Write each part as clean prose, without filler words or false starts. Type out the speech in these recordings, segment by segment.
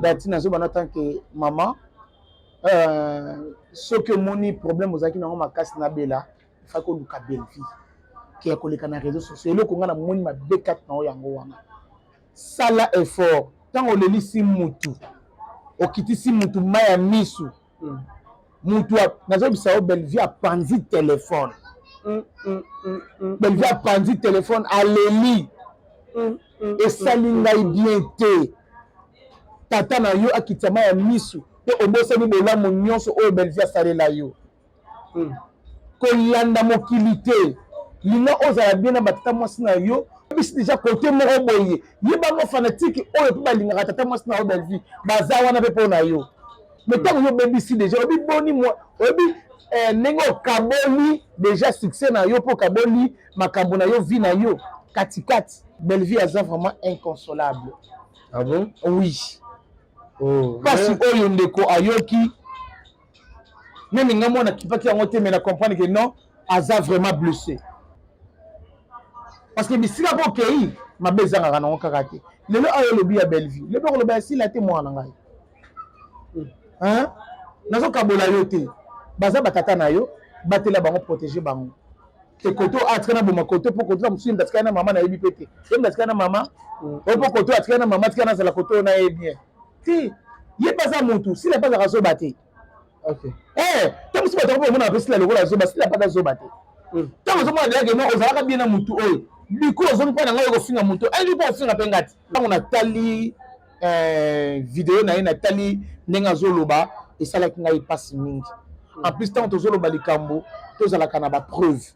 Dati, nazobana tant que mama, soki omoni problème ozalaki nango makasi na Bela, ifaki oluka Bellevie ke ya koleka na réseau sociaux. Eloko ngai namoni mabe kati na oyo yango wana, sala effort. Ntango olelisi mutu, okitisi mutu mai ya misu, mutu nazoyebisa yo, Bellevie apanzi telefone. Bellevie apanzi telefone, aleli. Esali ngai bien te. Tata na yo akitisa mai ya misu mpe obosani bolamu nyonso oyo Bellevie asalela yo. Kolanda mokili te. Linga ozala bien na batata mwasi na yo. Bisi déjà kote moko boye, ye bango fanatique oyo mpe balingaka tata mwasi na yo Bellevie, baza wana mpe mpo na yo. Mais ntango yo obebisi déjà, oyebi boni, oyebi ndenge okaboli déjà succès na yo, mpo okaboli makambo na yo, vie na yo katikati. Bellevie aza vraiment inconsolable. Ah bon? Oui. Oh. Mpasi oyo ndeko ayoki, même nga mwana akipaki yango te, mais na comprendre que non, aza vraiment blessé, parce que bisika mpo okei mabe ezangaka nango kaka te. Lelo ayo olobi ya Bellevie, lelo koloba ya Sila te. Mwana na ngai, nazokabola yo te. Baza batata na yo, batela bango, protéger bango. Ke koto atika na boma koto, mpo koto na mosusu ye atikali na mama, nayebi mpe te ye moto atikali na mama oyo, mpo koto atikali na mama, atikali nazala koto oyo nayebi bien te. Ye mpe aza motu, Sila mpe azalaka zoba te. To mosusu bato yango bamona mpe Sila lokola zoba. Sila mpe aza zoba te. Ntango ozomona deyake no ozalaka bien na motu oyo, biku ozongi mpo na ngai okofinga motu ayebi mpo ofinga mpe ngati. Ntango natali video na ye, natali ndenge azoloba, esalaki ngai mpasi mingi. En plus, ntango tozoloba likambo, tozalaka na bapreuve.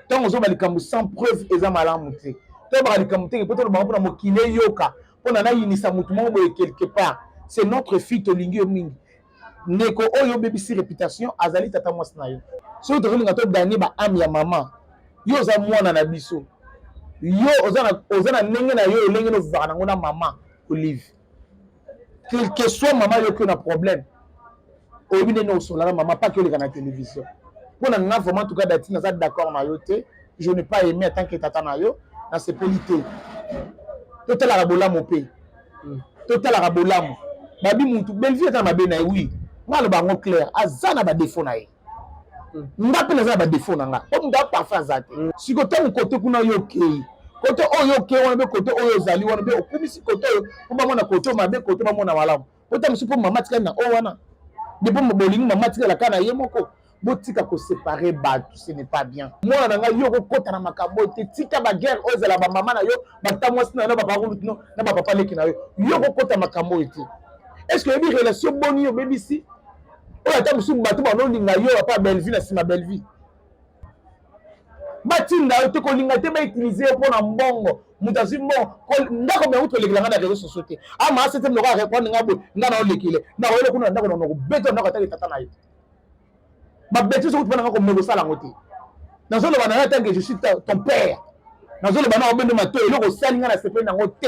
Ntango ozoloba likambo sans preuve, eza malamu te. Tolobaka likambo teke mpo tolobaka mpona mokili eyoka, mpona nayinisa motu moko boye quelque part. C'est notre fille, tolingi yo mingi. Ndeko oyo obebisi réputation azali tata mwasi na yo. Soki tozolinga toganye baâme ya mama, yo oza mwana na biso, yo oza na ndenge na yo, olenge novivaka nango na mama Olive. Quel que soit mama yoki na problème, oyebi ndenge osola na mama, paki oleka na télévision. Mpo na nga vraiment, en tout cas, Dati, naza d'accord na yo te. Je n'ai pas aimé. En tant que tata na yo, nasepeli te. Totalaka bolamu mpe totalaka bolamu. Babi mutu Bellevie aza na mabe na ye, oui, nga aloba yango clair, aza na badéfaut na ye. Nga mpe naza na badéfaut na nga, po mutu aparfait aza te. Siko ntango kote kuna yo okei, kote oyo okei wana mpe kote oyo ozali wana mpe okumisi kote oyo mpo bamona kote oyo mabe, kote bamona malamu, po ta mosusu mpo mama atikali na oyo wana nde mpo bolingi mama atikala kaka na ye moko. Botika koséparer bato, ce n'est pas bien. Mwana na ngai, yo kokɔta na makambo oyo te. Tika baguerre oyo ezala bamama na yo, bata mwasi na yo, na bapapa kulutu na bapapa leki na yo. Yo kokɔta makambo oyo te. Est ce que oyebi relation boni yo obebisi oyo? Ata mosusu bato banolinga yo apa Bellevie, na nsima Bellevie batinda yo te, kolinga te bautiliser yo mpo na mbongo. Moto azwi mbongo, ndako me uti olekela nga na réseau sociaux te. Ama asete mnoko arépondre nga boye, nga na olekele nakoyele kuna na ndako na kobeta ndako ataki tata na yo. Babêtises okuti mpo na nga komeka kosala yango te. Nazoloba na yo tant que je suis ton père, nazoloba na obende mato. Eloko osali nga, nasepeli nango te.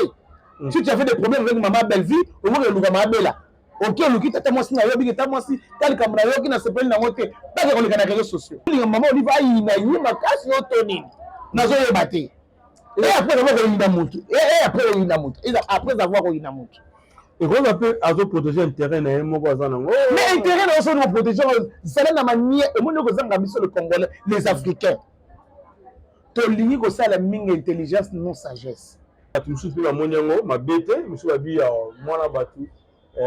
Si tu as fait des problèmes avec mama Bellevue, okoki oluka mabela oke, oluki tata mwasi na yo, obiki tata mwasi ta likambo na yoki, nasepeli nango te. Pake koleka na réseaux sociaux, olinga mama Olive ayina ye makasi yo to nini, nazoyeba te. Et après avoir koyina motu, et après koyina motu, après avoir koyina motu. Ekoza mpe azoprotéger intérêt na ye moko aza nango. Mais intérêt na yo, soki oprotéger, zala na manière. Omoni kozanga biso le Congolais, les Africains, tolingi kosala mingi intelligence, non sagesse. Bato mosusu mpe bamoni yango mabe te. Mosusu babi ya mwana bato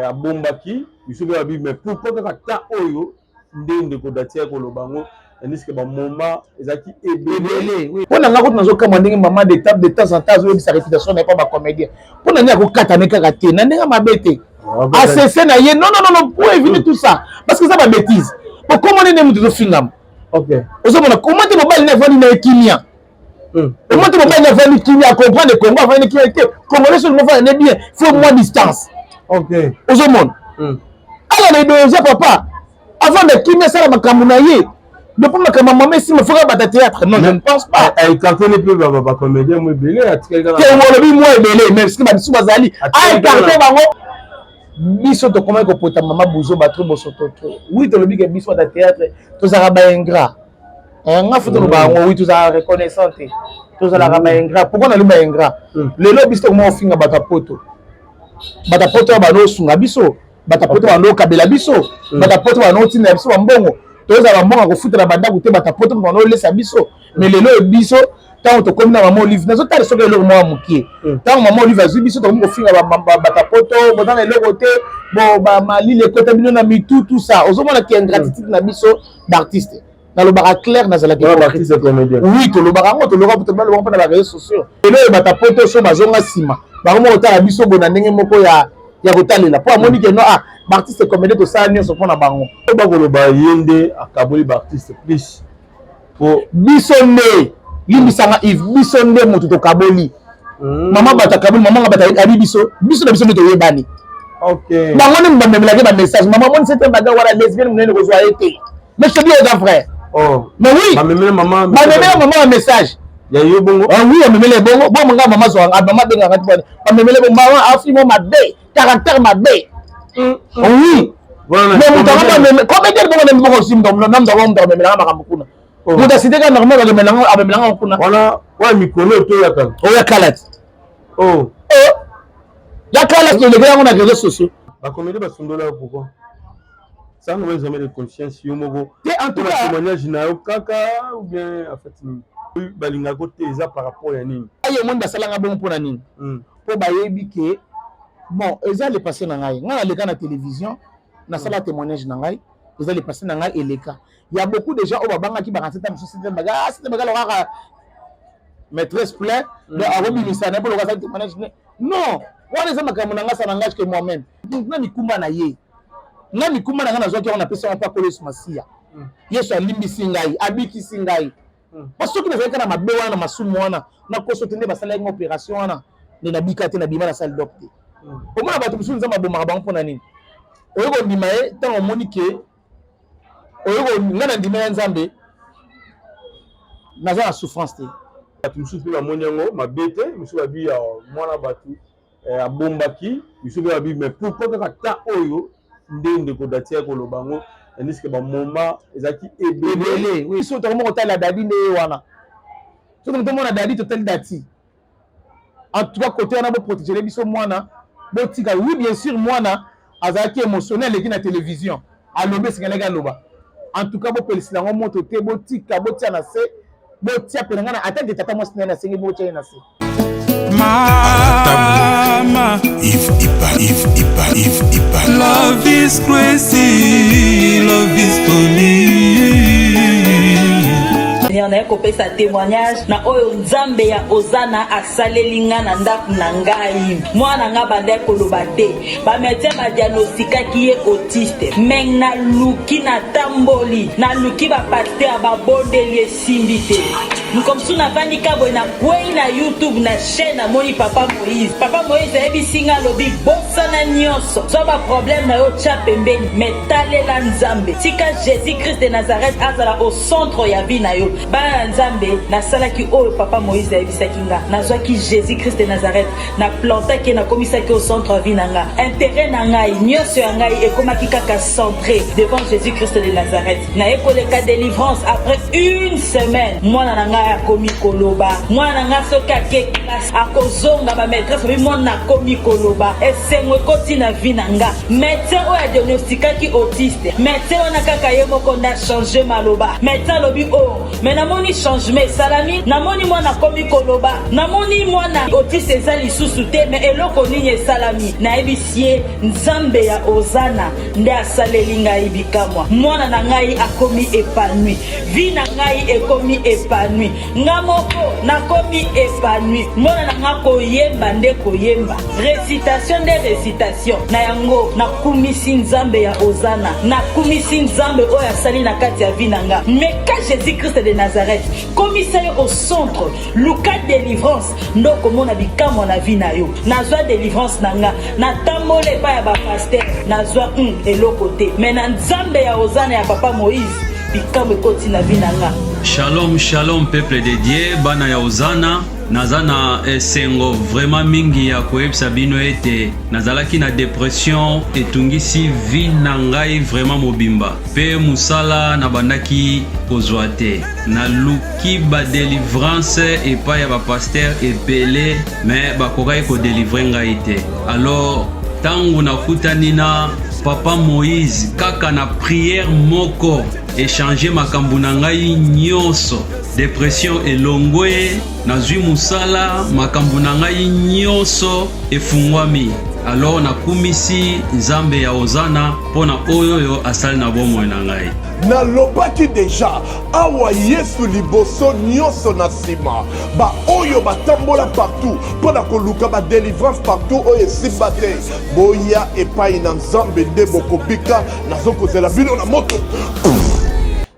abombaki. Mosusu mpe babi, mais pourquoi kaka ta oyo nde ndeko Dati ya koloba yango, tandis que bamoma ezalaki ebele? Mpo na nga kutu, nazokamwa ndenge mama de de temps en temps azoyebisa réputation na ye mpo bacomédien. Mpo na nini akokatane kaka te na ndenge mabe te, asese na ye? Non, non, non, pour éviter tout ça, parce que eza babêtise. Po komona nde moto ezofingama, ozomona koma te mobali na evandi na ye kimia. Omoi te mobali na avandi kimia, acomprendre Congo, avandi kimia te. Congolais soki mofanda ne bien, faut moins distance. Ozomona ala na idéologie, papa avanda kimia, asala makambo na ye. Depuis makambo ya mama esima, foka bata théâtre, non, je ne pense pas. Aécarté mpe bacomédien mo ebele, atikali. Te, olobi mwa ebele, mais soki babisu bazali, aécarté bango. Biso tokomaki kopota mama buzo bato bosoto to. Oui, tolobi ke biso bata théâtre tozalaka baingrat. Nga fo toloba yango, oui, tozalaka reconnaissant te, tozalaka baingrat. Pourquoi nalobi baingrat? Lelo biso tokoma kofinga bato ya poto. Bato poto oyo banosunga biso, bato poto banokabela biso, bato poto banotindela biso bambongo, tozala bambongo ya kofutela bandako te, bato poto banolesa biso. Mais lelo oyo biso, ntango tokomi na Mama Olive, nazotala soki eloko moko ya mokie. Ntango Mama Olive azwi biso, tokomi kofinga bato poto, boza na eloko te, bo bamalili ekota bino na mitu, tout ça. Ozomona ke ingratitude na biso baartiste, nalobaka clair, nazalaki. Oui, tolobaka yango, tolobaka tolobaka mpo na baréseaux sociaux. Lelo oyo bato poto so bazonga nsima, bango moko kotala biso boye na ndenge moko ya kotalela, mpo amoni ke no, ah, baartiste comédien tosala nyonso mpo na bango. Bakoloba ye nde akaboli baartiste plus po biso nde, limbisanga Yves, biso nde moto tokaboli. Mama, bato akaboli, mama nga, bato abi biso, biso na biso nde toyebani. Bango nde bamemelaki bamessage: "Mama, moni sete baga wana lesbienne monene, kozwa ye te." Mais je te dis, eza vrai. Mais oui. Bamemela mama. Bamemela mama bamessage. Ya yo bongo? Ah oui, bamemela bongo. Bo nga mama zwanga, mama abengaka ti bamemele bo mama afi mo mabe, caractère mabe. Oui, mais moto yango comédien bongo nde moko osi na moto yango, moto amemelanga makambo kuna. Moto asite kaka normal, amemelanga kuna. Wana wana mikolo to ya kala? Oya kala ti. Ya kala, tolekela yango na réseaux sociaux. Bacomédien basundola yo pourquoi? Ça nous examen de conscience yo moko. Te, en tout cas. Témoignage na yo kaka ou bien en fait nini balingako te, eza par rapport ya nini? Aye, omoni, basalanga bongo mpona nini? Mpo bayebi ke bon, eza le passé na ngai. Ngai naleka na télévision, nasala témoignage na ngai, eza le passé na ngai eleka. Ya beaucoup de gens oyo babangaki bakanisi ta mosusu baga, ah, sete baga lokaka maîtresse plein, donc akobimisa na ye mpo loka asala témoignage. Non, wana eza makambo na ngai, ça n'engage que moi-même. Na mikumba na ye, nga mikumba na ngai nazwaki yango, napesi yango mpo akolo Yesu Masiya. Yesu alimbisi ngai, abikisi ngai. Po soki nazalaki kaka na mabe wana, na masumu wana, nakoso te nde basalaki nga opération wana, nde nabika te, nabima na salle d'op te. Omona bato mosusu, Nzambe abomaka bango mpona nini? Oyo kondima ye, ntango omoni ke oyo ngai na ndima ya Nzambe, naza na souffrance te. Bato mosusu mpe bamoni yango mabe te. Mosusu babi mwana bato abombaki. Mosusu mpe babi: "Mais pourquoi kaka temps oyo nde ndeko Dati ya koloba yango?" Tandis que bamoma ezalaki ebele. Oui, so tokoma kotala Dadi nde ye wana. Soki tomona Dadi, totali Dati. En tout cas, côté wana, boprotéger biso mwana, botika. Oui, bien sûr, mwana azalaki émotionnel, aleki na télévision, alobi esengelaki aloba. En tout cas, bopelisila yango moto te, botika, botia na se, botia pena ngai ata nde tata mwasi na ye, nasengi botia ye na se. Mama. Yves Ipa, Yves Ipa, Yves Ipa. Love is crazy, love is funny. Naye kopesa témoignage na oyo Nzambe ya Ozana asaleli nga na ndako na ngai. Mwana nga bandaki koloba te, bamédecin badiagnostikaki ye autiste. Me naluki, natamboli, naluki bapasteur, babondeli, esimbi te. Mokomosu navandi ka boye, nakwei na YouTube, na chaîne, namoni Papa Moïse. Papa Moïse ayebisi nga, alobi: "Bosana nyonso, zwa baproblème na yo, tya pembeni, me talela Nzambe, tika Jésus Christ de Nazareth azala au centre ya vie na yo." Bana na Nzambe, nasalaki oyo Papa Moïse ayebisaki nga. Nazwaki Jésus Christ de Nazareth, naplantaki ye, nakomisaki au centre ya vie na nga. Intérêt na ngai nyonso ya ngai ekomaki kaka centré devant Jésus Christ de Nazareth. Naye koleka délivrance, après une semaine, mwana na ngai akomi koloba. Mwana na ngai soki ake classe, akozonga, bamaîtresse babi mwana akomi koloba. Esengo ekoti na vie na nga. Médecin oyo adiagnostikaki autiste, médecin wana kaka ye moko nde achange maloba. Médecin alobi: "O oh, mais namoni changement esalami, namoni mwana akomi koloba, namoni mwana autiste eza lisusu te, mais eloko nini esalami?" Nayebisi ye: "Nzambe ya Ozana nde asaleli ngai bikamwa. Mwana na ngai akomi épanoui, vie na ngai ekomi épanoui, nga moko nakomi épanoui. Mwana na nga koyemba nde koyemba, récitation nde récitation." Na yango nakumisi Nzambe ya Ozana, nakumisi Nzambe oyo asali na kati ya vie na nga. Meka Jésus Christ de Nazareth, komisa yo au centre, luka délivrance nde okomona bikamwa na vie na yo. Nazwa délivrance na nga, natambola epai ya bapasteur, nazwa eloko te, me na Nzambe ya Ozana ya Papa Moïse, bikamwa ekoti na vie na nga. Shalom, shalom, peuple de Dieu, bana ya Ozana. Naza na esengo vraiment mingi ya koyebisa bino ete nazalaki na dépression, etungisi vie na ngai vraiment mobimba, mpe mosala nabandaki kozwa te. Naluki badélivrance epai ya bapasteur ebele, me bakokaki kodélivrer ngai te. Alors Tango nakutani na papa Moïse kaka na prière moko echange makambo na ngai nyonso. Depression elongwe, nazwi mosala, makambo na ngai nyonso efungwami. Alors nakumisi Nzambe ya Hosanna mpo na oyo oyo asali na bomoi na ngai. Nalobaki deja awa Yesu liboso nionso na sima ba oyo batambola partout mpo na koluka ba delivrance partout oyo esimba te boya epai na Nzambe nde bokobika nazokozela bino na moto.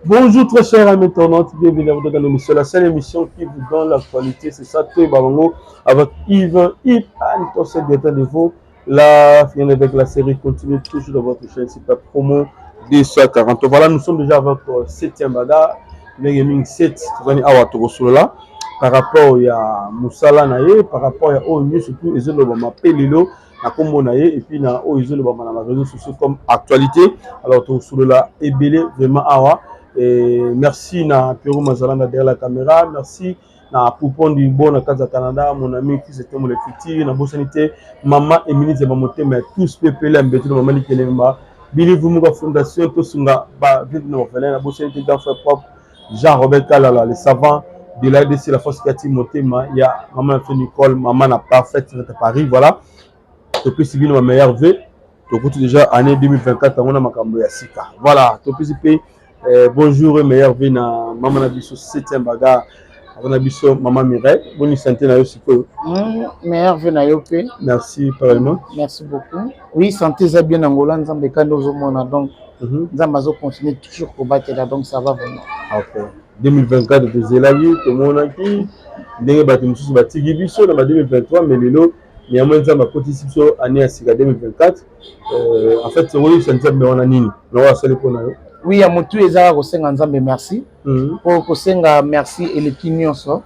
Bonjour très chers amis internautes, bienvenue à votre grande émission, la seule émission qui vous donne l'actualité, c'est ça, Toy Babango, avec Yves, Yves, Anne, directeur de vous. La finale avec la série continue toujours dans votre chaîne, c'est pas promo 240. Voilà, nous sommes déjà à votre septième bagarre. ndenge mingi 7 tozali awa tokosolola par rapport ya mosala na ye par rapport ya oyo nyonso tu ezolobama mpe lelo na nkombo na ye epuis na oyo ezolobama na bareseau sociaux comme actualité. Alors tokosolola ebele vraiment awa. Et merci na Pierrot Mazalanda derrière la caméra, merci na Poupon du Bon na kati ya Canada, mon ami Chris Etombo le futur, na bosani te mama Emilie Zeba motema ya tous pepele ya mbeto na mama Likelemba, Billy Vumuka Fondation tosunga ba veuve na orphelin, na bosani te grand frère propre Jean Robert Kalala le savant de la RDC, la force kati motema ya mama na Nicole, mama na parfaite na Paris. Voilà, topesi bino ba meilleurs vœux, tokuti déjà année 2024 yango na makambo ya sika. Voilà, topesi mpe bonjour et meilleurs vœux na mama na biso 7e bagarre aza na biso mama Mireille. Boni santé na yo sikoyo? Meilleurs vœux na yo mpe. Merci pareillement. Merci beaucoup. Oui, santé eza bien na Angola, Nzambe kandi ozomona donc Nzambe azocontinue toujours kobatela, donc ça va vraiment. Ok, 2024 tozelaki, tomonaki ndenge bato mosusu batiki biso na ba 2023, mais lelo néanmoins Nzambe akotisi biso année ya sika 2024. En fait, okoyebisa Nzambe wana nini na oyo asali mpo na yo? Oui, ya motu ezaka kosenga Nzambe merci, mpo kosenga merci eleki nyonso.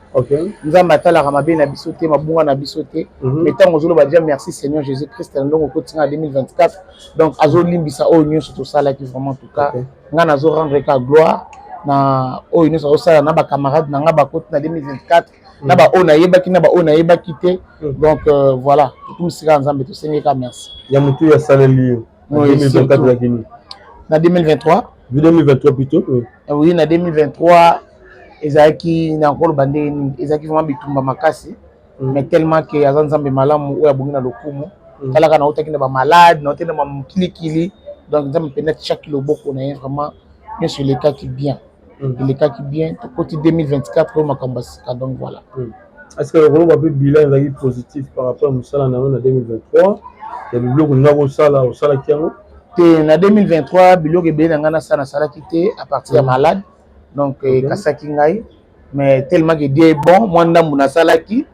Nzambe atalaka mabe na biso te, mabunga na biso te, mais ntango ozoloba déjà merci Seigneur Jésus Christ na ndongo okotinga na 2024, donc azolimbisa oyo nyonso tosalaki vraiment. En tout cas, ngai nazo rendre ka gloire na oyo nyonso azosala na bacamarade na ngai bakoti na 2024, na baoyo nayebaki, na baoyo nayebaki te. Donc voilà, tokumisika Nzambe, tosengeka merci. Ya motu asaleli yo na 2024 ezalaki nini? Na 2023? 2023 plutôt, oui. Oui, na 2023 ezalaki na koloba ndenge nini, ezalaki vraiment bitumba makasi, mais tellement ke aza Nzambe malamu oyo abongi na lokumu. Talaka, nautaki na bamalade, nautaki na bamokilikili, donc Nzambe mpenza atiaki loboko na ye, vraiment nyonso elekaki bien, elekaki bien. Tokoti 2024 oyo makambo ya sika, donc voilà. Est-ce que okoloba mpe bilan ezalaki positif par rapport ya mosala na yo na 2023, ya biloko olinga kosala, osalaki yango? Te, na 2023 biloko ebele na ngai nasala, nasalaki te à partir ya malade, donc ekasaki ngai. Mais tellement que Dieu est bon, mwa ndambu nasalaki,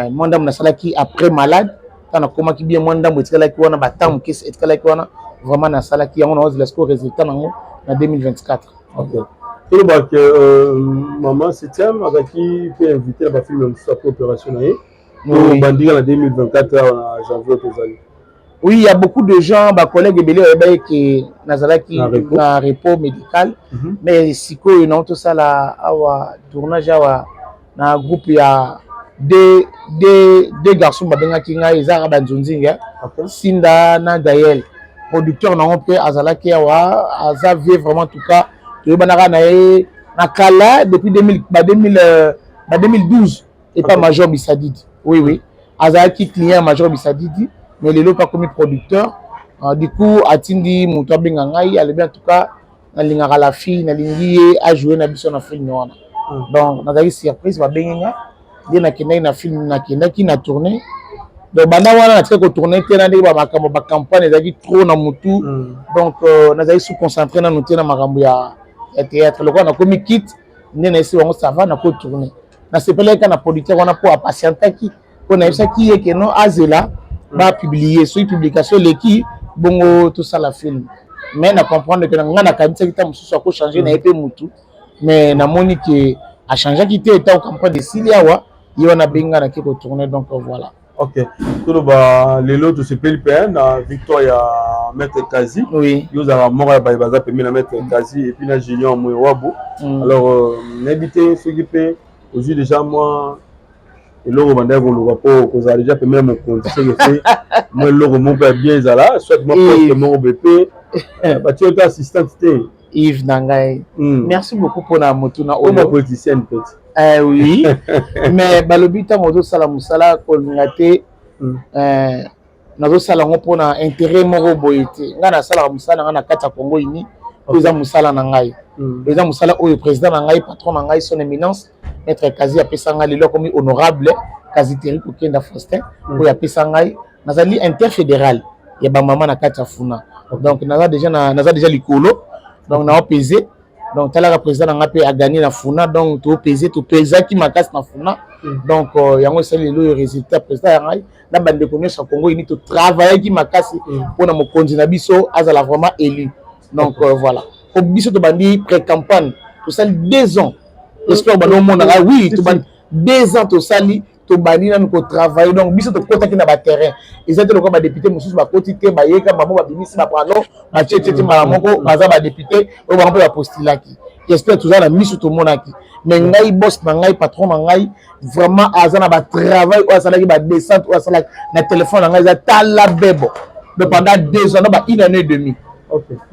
mwa ndambu nasalaki après malade. Ntango nakomaki bien, mwa ndambu etikalaki wana, batemps moke etikalaki wana, vraiment nasalaki yango. Naozela sikoyo résultat nango na 2024. Ok, tolobaka mama septième azalaki mpe invité na bafilme mosusu après opération na ye, bandika na 2024 awa na janvier tozali. Oui, il y a beaucoup de gens, ba collègues ebele bayebaki ke nazalaki na repos médical, mais sikoyo na tosala awa tournage awa na groupe ya deux garçons babengaki ngai, ezalaka banzonzinga, Sinda na Gaël, producteur nango mpe azalaki awa, aza vie vraiment. En tout cas, toyebanaka na ye na kala depuis 2000, ba 2000, ba 2012 epa Major Bisadidi. Oui, azalaki client Major Bisadidi, mais lelo mpe akomi producteur. Du coup atindi moto abenga ngai, alobi: "En tout cas, nalingaka la fille, nalingi ye ajoue na biso na film wana." Donc nazalaki surprise, babengi nga nde nakendaki na film, nakendaki na tourné. Donc banda wana natikaki kotourne te na ndenge bamakambo bacampagne ezalaki trop na motu, donc nazalaki sous concentré nanu te na makambo ya théâtre. Lokola nakomi kit nde nayesi bango ça va, nakotourne. Nasepelaki kaka na producteur wana mpo apatientaki, mpo nayebisaki ye ke non, azela bapublie, soki publication eleki bongo tosala film. Mais na comprendre ke nga nakanisaki ta mosusu akochange na ye mpe mutu, mais namoni ke achangeaki te. Ntango campagne esili awa, ye wana abengi nga, nake kotourne, donc voilà. Ok, toloba lelo tosepeli mpe na victoire ya maître Kazi. Yo ozalaka moko ya baye baza pembeni na maître Kazi et puis na Junior Moyewabu. Alors nayebi te soki mpe ozwi déjà mwa Eloko bandaki koluka mpo kozala deja pembeni ya mokonzi, seke fe mwa eloko moko ya bien ezala, soit mwa poste moko boye mpe batie yo te assistante te. Yves na ngai, merci beaucoup mpona motuna oyo. Politicienne peut. Oui, mais balobi ntango ozosala mosala, kolinga te. Nazosala yango mpona intérêt moko boye te. Ngai nasalaka mosala na ngai na kati ya Congo Uni po eza mosala na ngai, eza mosala oyo président na ngai, patron na ngai, son éminence maître Kazi apesa ngai. Lelo akomi honorable Kazi Teri Kokenda Faustin. Oyo apesa ngai, nazali interfédéral ya bamama na kati ya Funa. Donc naza déjà likolo, donc naopese. Donc talaka, président na ngai mpe agagné na Funa, donc topese, topesaki makasi na Funa. Donc yango esali lelo oyo résultat. Président ya ngai na bandeko nyonso ya Congo Uni, totravaillaki makasi mpona mokonzi na biso azala vraiment élu. Donc voilà, po biso tobandi pré-campagne, tosali 2 ans. J'espère banda omonaka. Oui, tobandi 2 ans, tosali, tobandi nanu kotravaille. Donc biso tokɔtaki na baterrain. Eza te lokola badéputé mosusu bakoti te, bayeka bango, babimisi bapano, batie tie tie mbala moko, baza badéputé oyo bango mpe bapostulaki. J'espère toza na miso, tomonaki. Mais ngai, boss na ngai, patron na ngai, vraiment aza na batravail oyo asalaki, badescente oyo asalaki na telefone na ngai eza tala bebo. Donc pendant 2 ans, na ba une année et demi,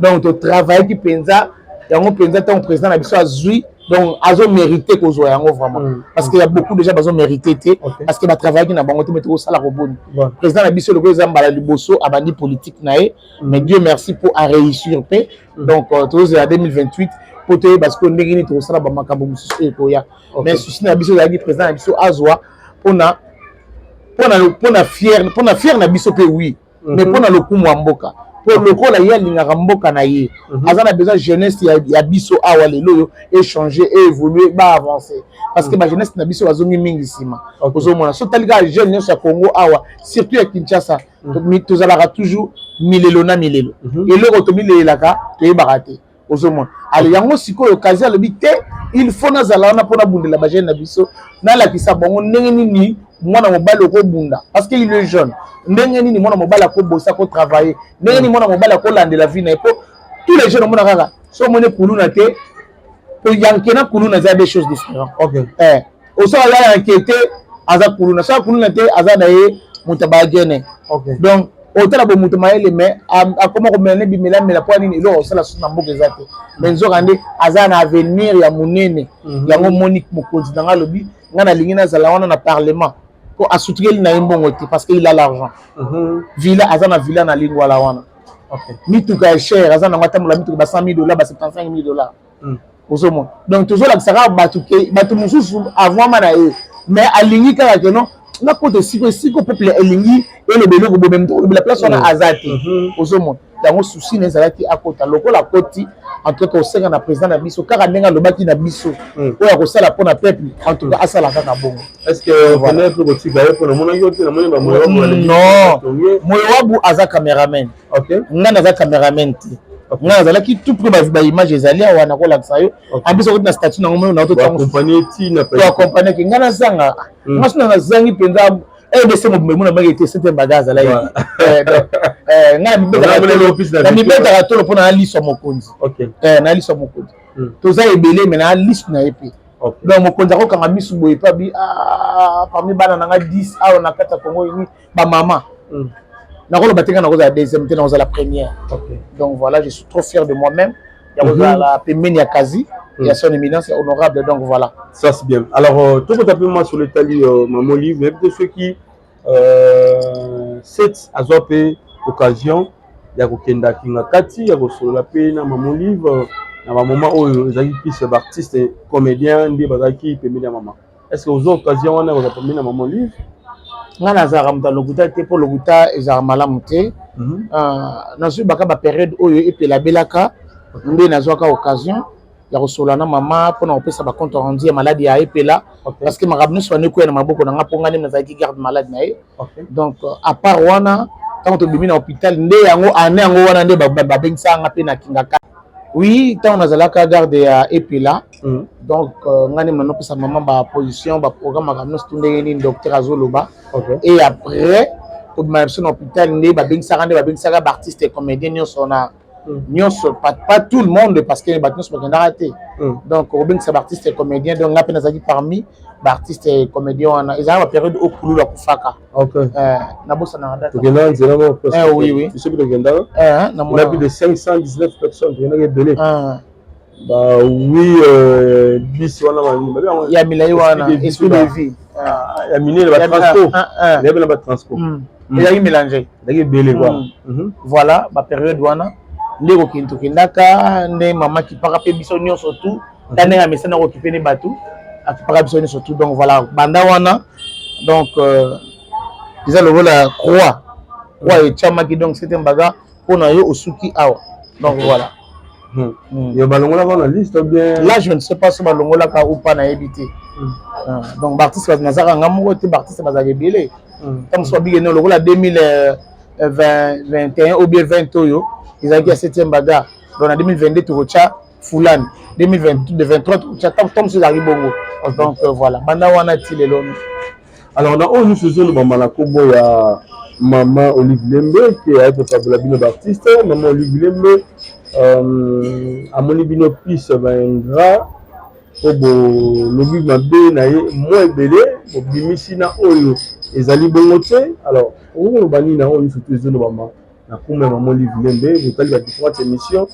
donc totravaillaki mpenza yango mpenza. Ntango président na biso azwi, donc azomérite kozwa yango vraiment, parce que y a beaucoup déjà bazomérite te, parce que batravaillaki na bango te. Mais tokosala koboni président na biso lokola eza mbala liboso abandi politique na ye, mais Dieu merci mpo aréussir mpe. Donc tozozela 2028 mpo toyeba sikoyo ndenge nini tokosala bamakambo mosusu oyo ekoya. Mais souci na biso ezalaki président na biso azwa mpona fier na biso mpe, oui, mais mpona lokumu ya mboka, mpo lokola ye alingaka mboka na ye, aza na besoin jeunesse ya biso awa lelo oyo échanger, évoluer, baavance, parce que bajeunesse na biso bazongi mingi nsima. Ozomona so tali kaka jeune nyonso ya Congo awa, surtout ya Kinshasa, tozalaka toujours milelo na milelo. Eloko tomilelelaka toyebaka te. Ozomona ale yango sikoyo Kazi alobi te, il faut nazala wana mpona bundela bajeune na biso, nalakisa bango ndenge nini mwana mobali okobunda, parce que il est jeune, ndenge nini mwana mobali akobosa, akotravaille, ndenge nini mwana mobali akolandela vie na ye. Po tous les jeunes omona kaka so omoni kuluna te, po yanke na kuluna eza des choses différentes. Osoki aza yanke te, aza kuluna. Soki kuluna te, aza na ye moto abagene. Donc otala bo moto mayele, mais akoma komela ne bimelamela. Mpo nini? Eloko osala susu na mboka eza te, mais nzoka nde aza na avenir ya monene. Yango moni mokonzi na ngai alobi, ngai nalingi nazala wana na parlement, po asutukeli na ye mbongo te, parce que il a l'argent. Villa, aza na villa na Lingwala wana. Mituka ya cher aza nango, atambola mituka ba 100 000 $, ba 75 000 $. Ozomona, donc tozolakisa kaka bato ke bato mosusu avwama na ye, mais alingi kaka ke non, nakota esika peuple elingi eloba eloko boye, moto kolobela place wana aza te. Ozomona yango, souci na ezalaki akota. Lokola akoti, en tout cas kosenga na président na biso kaka ndenge alobaki na biso oyo akosala mpona peuple, en tout cas asala kaka bongo. Est ce que okende mpe kotika ye? Mpo namonaki yo te, namoni bamoyo. Non, Moyowabu aza cameraman. Ngai naza cameraman te. Ngai nazalaki tout près, baimage ezali awa, nakolakisa yo. En plus okoti na statut nango moyo naotoaccompagne ngai nazanga, nga so nazangi mpenza RDC mobimba emona bangi ete sete baga azalaki. Ngai namibetaka tolo mpo na liso ya mokonzi, na liso ya mokonzi toza ebele, mais na liso na ye mpe. Donc mokonzi akokanga misu boye mpe abi parmi bana na ngai 10 awa na kati ya Congo ini bamama, nakoloba te ngai nakozala deuxième te, nakozala première. Donc voilà, je suis trop fier de moi-même ya kozala pembeni ya Kazi, ya son éminence, ya honorable. Donc voilà. Ça c'est bien. Alors tokota mpe mwa solo etali mama Olive. Nayebi te soki set azwa mpe occasion ya kokenda Kinga kati ya kosolola mpe na mama Olive na bamoment oyo ezalaki plus baartiste comédien nde bazalaki pembeni ya mama. Est ce que ozwa occasion wana kozala pembeni ya mama Olive? Ngai nazalaka moto ya lokuta te, mpo lokuta ezalaka malamu te. Nazwi baka bapériode oyo epelabelaka nde nazwaka occasion ya kosolola na mama mpona kopesa bacompte rendu ya maladi ya Epela, parce que makambo nyonso wana ekwea na maboko na nga, mpo nga nde nazalaki garde malade na ye. Donc à part wana, ntango tobimi na hôpital nde yango ane yango wana nde babengisaka nga mpe na Kingaka. Oui, ntango nazalaka garde ya Epela, donc nga nde nanopesa mama baposition, baprogramme, makambo nyonso tu ndenge nini docteur azoloba. Et après kobima na biso na hôpital nde babengisaka baartiste comédien nyonso na Nyonso, pas tout le monde, parce que bato nyonso bakendaka te. Donc kobengisa baartiste comédien, donc nga mpe nazalaki parmi baartiste comédien wana. Ezalaka bapériode oyo Kululu akufaka. Nabosanaka date. Tokendaka nzela moko. Oui. Biso mpe tokendaka. On a plus de 519 personnes, tokendaka ebele. Ba oui, bis wana. Ya milai wana, Esprit de Vie. Ya minene, batransport, nayebi na batransport. Ezalaki mélange. Ezalaki ebele quoi. Voilà, bapériode wana nde kokende, tokendaka nde mama kipaka mpe biso nyonso tu ta ndenge amesana kokipe ne bato, akipaka biso nyonso tu. Donc voilà, banda wana, donc eza lokola croix, croix etiamaki. Donc c'était mbaga mpona yo osuki awa. Donc voilà. Yo balongolaka na liste bien? Là, je ne sais pas so balongolaka ou pas, nayebi te. Donc baartiste nazaka nga moko te, baartiste bazalaka ebele. Ta mosusu babikene lokola 2021 ou bien 20 oyo ezalaki ya 7e bagarre, donc na 2022 tokotya fulani, 2023 tokotya ta mosusu, ezalaki bongo. Donc voilà, banda wana ti lelo. Alors, na oyo nyonso ezolobama na nkombo ya mama Olive Lembe ke aye kokabola bino baartiste, mama Olive Lembe amoni bino plus baingrat po bolobi mabe na ye mwa ebele, bobimisi na oyo ezali bongo te. Alors, okoki koloba nini na oyo nyonso to ezolobama na nkombo ya mama Olive Lembe? Botali ba différentes émissions,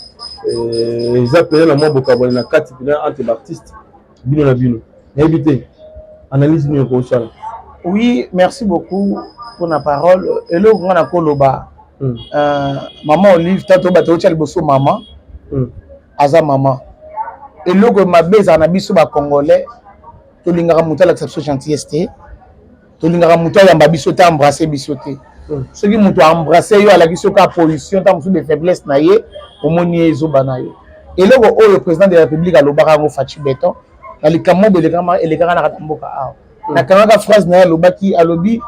eza mpenza na mwa bokabwani na kati mpenza entre baartiste, bino na bino. Nayebi te analyse nini okosala. Oui, merci beaucoup pour la parole. Eloko nga na koloba, mama Olive, tato bato otya liboso mama, aza mama. Eloko mabe ezala na biso bacongolais, tolingaka moto alakisa biso gentillesse te, tolingaka moto ayamba biso te, embrasse biso te. Soki moto aembrasse yo, alakisi yo kaka position ntango mosusu de faiblesse na ye, omoni ye ezoba na yo. Eloko oyo président de la République alobaka yango, Fatshi Béton, na likambo elekaka na kati ya mboka awa, nakangaka phrase na ye alobaki, alobi: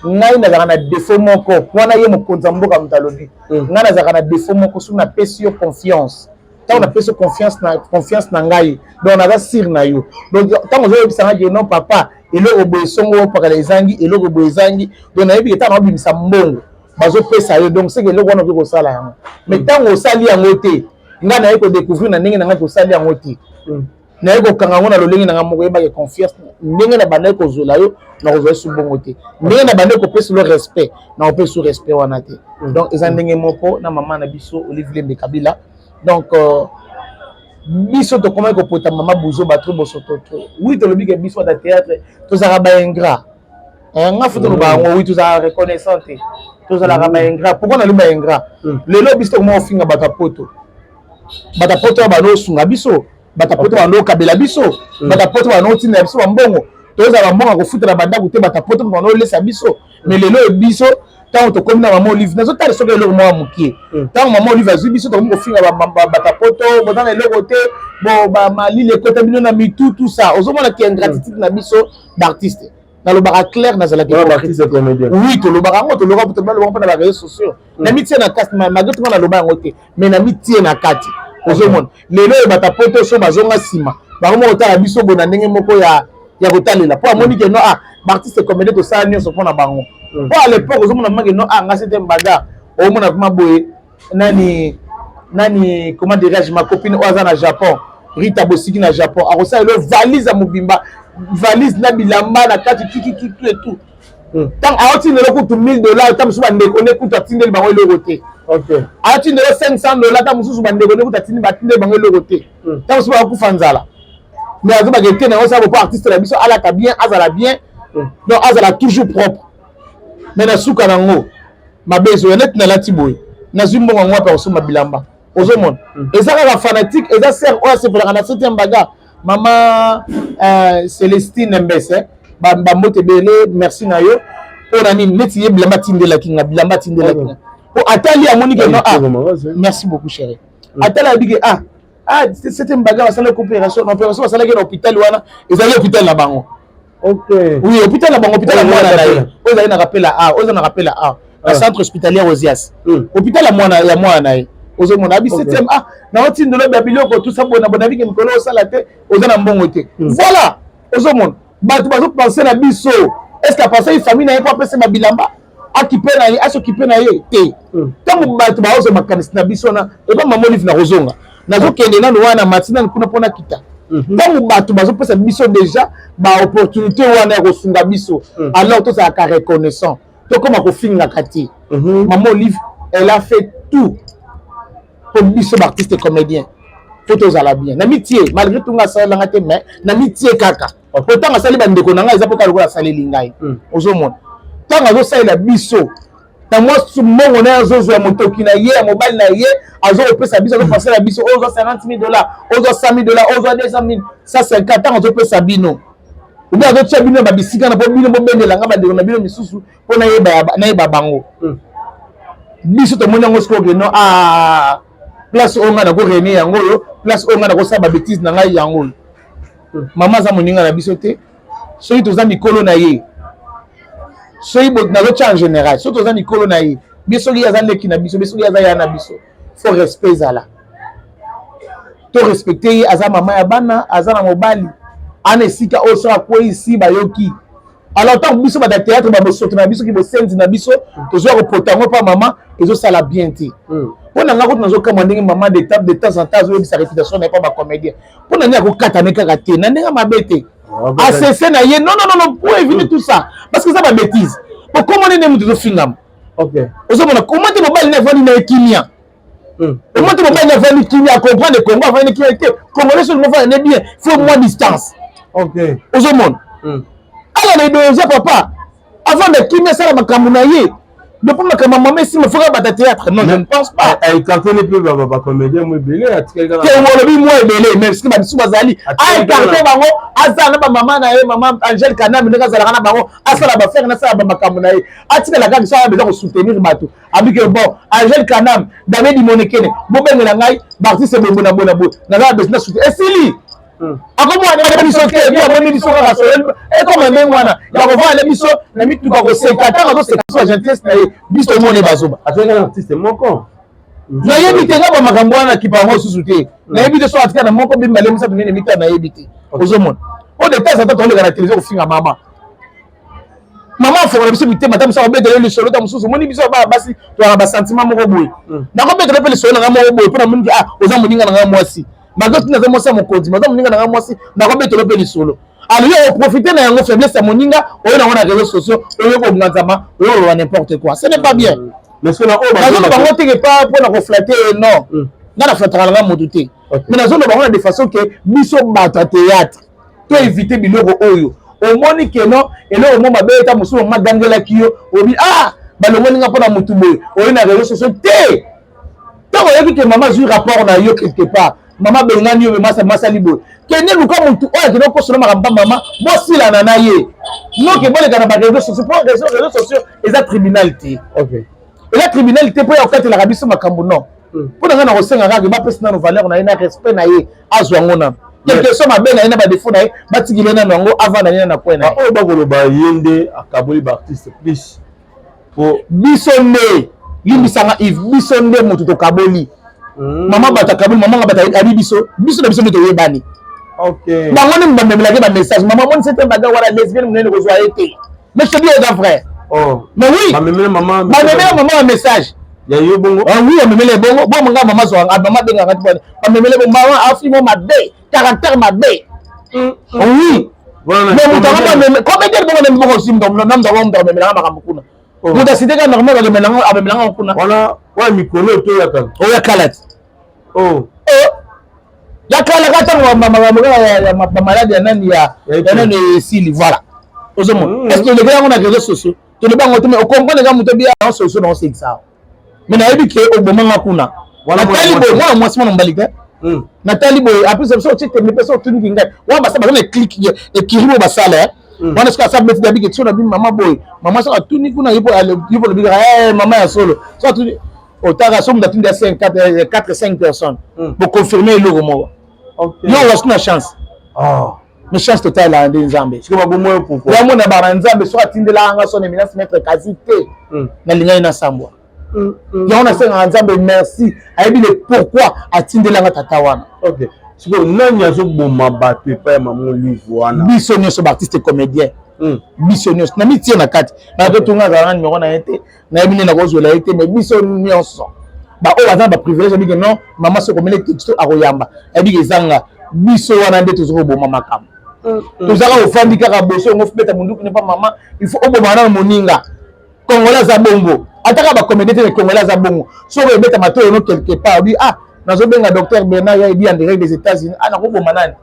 "Ngai nazalaka na défaut moko wana." Ye mokonzi ya mboka moto alobi: "Ngai nazalaka na défaut moko, soki napesi yo confiance, ntango napesi yo confiance na ngai, donc naza sûr na yo. Donc ntango ozoyebisanga ke non papa, eloko boye songo opakala ezangi, eloko boye ezangi, donc nayebi ke ntango naobimisa mbongo bazopesa yo, donc seke eloko wana okoki kosala yango. Mais ntango osali yango te, ngai naye kodécouvrir na ndenge na ngai kosali yango te, naye kokanga yango na lolenge na ngai moko. Oyebake confiance ndenge na bandaki kozwela yo, na kozwa esu bongo te. Ndenge na bandaki kopesa lo respect, na kopesa respect wana te." Donc eza ndenge moko na mama na biso Olive Lembe Kabila. Donc biso tokomaki kopota mama buzo bato bosoto to. Oui, tolobi ke biso bata théâtre tozalaka baingrat. Nga fo toloba yango, oui, tozalaka reconnaissant te, tozalaka baingrat. Pourquoi nalobi baingrat? Lelo biso tokoma kofinga bato ya poto. Bato ya poto oyo bando osunga biso, bato ya poto bando okabela biso, bato ya poto bando otindela biso bambongo, tozala bambongo ya kofutela bandako te, bato ya poto bando olesa biso. Mais lelo oyo biso ntango tokomi na mama Olive, nazotala soki eloko moko mokie, ntango mama Olive azwi biso, tokomi kofinga bato ya poto: "Boza na eloko te, bo malili ekota bino na mitu." Tout ça, ozomona ki ingratitude na biso baartiste. Nalobaka clair, nazalaki, oui, tolobaka yango, tolobaka tolobaka mpo na baréseaux sociaux. Na mitie na kati, malgré tout nga naloba yango te, mais na mitie na kati. Ozomona lelo oyo bato poto so bazonga nsima, bango moko kotala biso boye na ndenge moko ya kotalela, mpo amoni ke no, ah, baartiste comédien tosala nyonso mpo na bango. Mpo à l'époque ozomona make no, ah, nga c'était mbaga. Omona vraiment boye nani nani, comment dirais-je, ma copine oyo aza na Japon, Rita Bosiki na Japon, akosala elo valise ya mobimba, valise na bilamba na kati, tutututu et tout. Ntango aotindela kutu 1000 $, ta mosusu bandeko nde kutu atindeli bango eloko te. Aotindela 500 $, ta mosusu bandeko nde kutu atindi, batindeli bango eloko te. Ta mosusu bakokufa nzala, mais azobaka ete nango osala po artiste na biso alata bien, azala bien, donc azala toujours propre. Mais na suka nango mabe ezoya neti nalati boye, nazwi mbongo yango wapi akosomba bilamba? Ozomona eza kaka fanatique, eza sœur oyo asepelaka na septième bagarre, mama Célestine Mbese, bambote ebele, merci na yo. Mpo na nini neti ye bilamba atindelaki nga, bilamba atindelaki nga po atali, amoni ke non, ah, merci beaucoup chéri. Atali, abi ke ah, septième bagarre basalaki opération, na opération basalaki na hôpital wana, ezali hôpital na bango. Oui, hôpital na bango, hôpital ya mwana na ye oyo ezali na rappel a, oyo eza na rappel a, na centre hospitalier Osias, hôpital ya mwana na ye. Ozomona abi septième, ah, naotindela ya biloko tusa bona bona, bike mikolo osala te, oza na mbongo te. Voilà, ozomona bato bazopense na biso. Est ce que apensaki famille na ye mpo apesa babilamba? Akipe na ye, asokipe na ye te. Ntango bato baozwa makanisi na biso wana, eba mama Olive nakozonga, nazokende nanu wana mati nanu kuna mpo nakita. Ntango bato bazopesa biso déjà baopportunité wana ya kosunga biso, alors tozalaka reconnaissant, tokóma kofingaka te. Mama Olive, elle a fait tout mpo biso baartiste comédien fo tozala bien na mitie, malgré tunga asalelanga te, mais na mitie kaka po ntango asali bandeko na ngai, eza mpo kaka lokola asaleli ngai. Ozomona, ntango azosalela biso na mwa mbongo na ye, azozwa motoki na ye ya mobali na ye, azokopesa biso, azopasela biso, oyo ozwa 50 000 $, ozwa 100 000 $, ozwa 200 000, 150. Ntango azopesa bino obi, azotia bino na babisika na mpo bino bobendelanga bandeko na bino misusu mpo nayeba bango. Biso tomoni yango sikoyo que non, ah, place oyo ngai nakorene yango oyo, place oyo ngai nakosala babêtises na ngai yango oyo. Mama aza moninga na biso te. Soki toza mikolo na ye, soki nazotia en général, soki toza mikolo na ye, bien, soki aza leki na biso, bien, soki aza ya na biso, faut respect ezala, to respecte ye. Aza mama ya bana, aza na mobali ana esika oyo soki akweyisi bayoki. Alors ntango biso bato ya théâtre, babosoto na biso, ki bosenzi na biso, tozwa kopota yango mpa mama, ezosala bien te. Mpo na nga kutu, nazokamwa ndenge mama de temps en temps azoyebisa réputation na ye mpa bacomédien. Mpo na nini akokatane kaka te na ndenge mabe te, asese na ye? Non, non, non, non, pour éviter tout ça, parce que eza babêtise. Po komona nde moto ezofingama, ozomona koma te mobali na avandi na ye kimia, omoni te mobali na avandi kimia, acomprendre Congo, avandi kimia te. Congolais soki mofanda ne bien, faut moins distance. Ozomona ala na idéologie, papa avanda kimia, asala makambo na ye. Depuis makambo ya mama esima, foka bata théâtre, non, je ne pense pas. Aécarté mpe bacomédien mo ebele. Te, olobi mwa ebele, mais soki babisu bazali, aécarte bango, azala na bamama na ye, mama Angèle Kanami, ndenge azalaka na bango, asala bafere, nasala bamakambo na ye, atikala kaka. So aya kosoutenir bato, abike bon, Angèle Kanam, David Monekene, bobengela ngai baartiste boye na boye na boye, naza na besoin na soutien, esili. Akomona biso te, bi amoni biso kaka ekoma ndenge wana ya kovanda biso na mituka, koseka. Ntango azoseka biso, bagentillesse na ye, biso tomoni bazoba. Azalaki na artiste moko. Nayebi te, nga bamakambo wana kipa yango susu te, nayebi te. So atika na moko, mibale, misato, nene, mitano, nayebi te. Ozomona o de temps en temps toleka na télévision kofinga mama. Mama afongola biso mitema, ata mosu akobetela yo lisolo, ta mosusu omoni biso bana basi toyaka basentiment moko boye. Nakobetela mpe lisolo na ngai moko boye mpo namoni, ah, oza moninga na ngai mwasi, malgré tout naza mwasi ya mokonzi, naza moninga na ngai mwasi, nakobetela mpe lisolo. Alors yo oprofite na yango, faiblesse ya moninga oyo nango na réseaux sociaux, oyo konganzama, oyo oloba n'importe quoi, ce n'est pas bien. Nazoloba bango teke pa mpona koflatter, non, nga na flattaka na nga motu te, mais nazoloba bango na de façon que biso bato ya théâtre to éviter biloko oyo. Omoni que non, eloko mo mabe eta mosusu magangelaki yo, obi, ah, balongoli nga mpona motu boye, oyo na réseaux sociaux te. Ntango oyebi que mama azwi rapport na yo quelque part, mama bengani yo, masali boye, kende luka motu oyo akende kokosola makambo mama, bosilana na ye, noke boleka na baréseaux sociaux, mpo réseaux sociaux eza tribunal te, eza tribunal te mpo ya kokatelaka biso makambo, non. Mpo na ngai, na kosenga kaka bapesi nano valeur na ye na respect na ye, azwa yango nano, quelque soit mabe na ye na badéfaut na ye, batikili ye nano yango, avanda ye na coin na ye. Oyo bakoloba ye nde akaboli baartiste plus. Po biso nde, limbisanga Yves, biso nde moto tokaboli mama. Bato akaboli mama nga, bato abi biso, biso na biso nde toyebani. Bango nde bamemelaki bamessage: mama moni sete baga wana lesbienne monene, kozwa ye te. Mais je te dis, eza vrai. Mais oui, bamemela mama. Bamemela mama ba message. Ya yo bongo? Ah oui, bamemela ebongo bongo nga mama zwanga, mama abengaka ti bamemela bongo, mama afi mo mabe, caractère mabe, oui. Mais moto yango comédien bongo nde moko osi namdako amemelanga makambo kuna, moto asite kaka normal, amemelanga kuna. Wana wana mikolo to ya kala? Oyo ya kala ti ya kala kaka, ntango makambo kaka bamaladi ya nani ya nani esili, voilà. Ozomona, est ce que olekeli yango na réseaux sociaux? Toloba yango te, mais ocomprendre kaka moto bia yango solution na osekisa. Mais nayebi que obomanga kuna, natali boye, mwana mwasi, mwana mobali te, natali boye apres biso otie tembe mpe so otuniki ngai wana, basala baza na clique ekiri oyo basala wana. Soki asala beti dabiki so na bimi mama boye, mama soki atuni kuna, ye po alobi kaka mama ya solo. So atuni, otaka so moto atuni ya 5, 4, 5 personnes, boconfirme eloko moko, yo owasu na chance. Mais chance totale nde Nzambe. Yamona bana Nzambe soki atindelaka nga son éminence maître kasi te, nalingaki nasambwa yango. Nasengaka Nzambe merci, ayebi le pourquoi atindelanga tata wana. Sikoyo nani azoboma bato epai ya mama Olive wana? Biso nyonso baartiste comédien. Biso nyonso na mitie na kati nakotunga azala na numero na ye te, nayebi nde nakozwela ye te, mais biso nyonso baoyo baza na baprivilège abike non, mama soki omeli texto akoyamba, ayebike ezanga biso wana nde toza koboma makambo. Tozaka ofandi kaka boso yango beta munduku ne pa mama, il faut oboma nano moninga. Congolais aza bongo, ataka bacomédie te, mais congolais aza bongo. Soki ebeta matoyo no quelque part, obi ah, nazobenga docteur Bernard ya edi en direct des États-Unis, ah, nakoboma nani,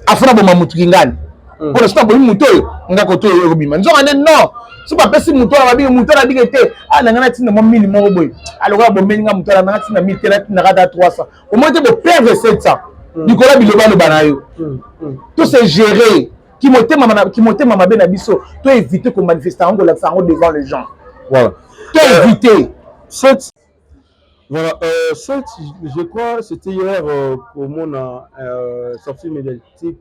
afuna boma mutu kingani mpona soki abomi motu oyo nga koto oyo ekobima nzoka nde non. So bapesi motu wana, babiki motu wana abiki te, ah, na ngai natinda mwa 1000 moko boye, alokola bomeli nga motu wana, nanga tinda 1000 te, natindaka ata 300 omoi te, boperdre 700 likolo ya bilobaloba na yo. To se gérer kimotema mabe na biso, to éviter komanifester yango, kolakisa yango devant les gens. Voilà. To éviter. Cette Voilà, cette, je crois, c'était hier pour mon sortie médiatique,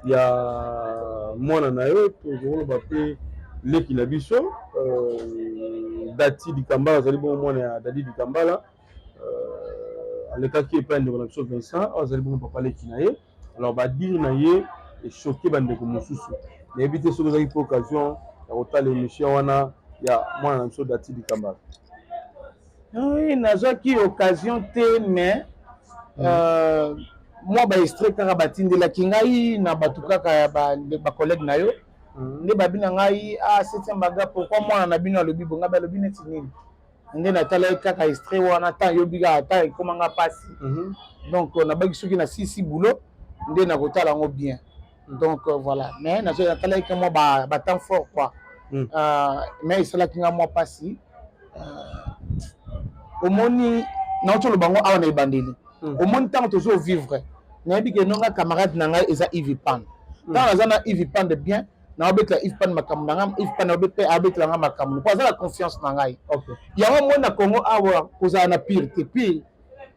il y a mwana na yo, tozoloba mpe leki na biso Dati Dikambala, azali bongo mwana ya Dadi Dikambala, alekaki epai ndeko na biso Vincent oyo azali bongo papa leki na ye. Alors badires na ye echoquer bandeko mosusu. Nayebi te soki ozalaki mpe occasion ya kotala émission wana ya mwana na biso Dati Dikambala. Oui, nazwaki occasion te, mais mwa baextrait kaka batindelaki ngai na bato kaka ya bacollègue na yo nde babi na ngai: ah, septième baga, pourquoi mwana na bino alobi bo? Ngai balobi neti nini? Nde natalaki kaka extrait wana, ta yobi kaka ata ekomanga mpasi. Donc nabaki soki nasisi boulot nde nakotala yango bien. Donc voilà, mais natalaki mwa batemps fort quoi. Mais esalaki nga mwa mpasi. Omoni, nauti oloba yango awa na ebandeli, omoni ntango tozovivre, nayebi ke nonga camarade na ngai eza Yves Pande. Ntango naza na Yves Pande bien, naobetela Yves Pande makambo na ngai, Yves Pande mpe abetela ngai makambo mpo aza na confiance na ngai. Yango moi na Congo awa kozala na pire te, pire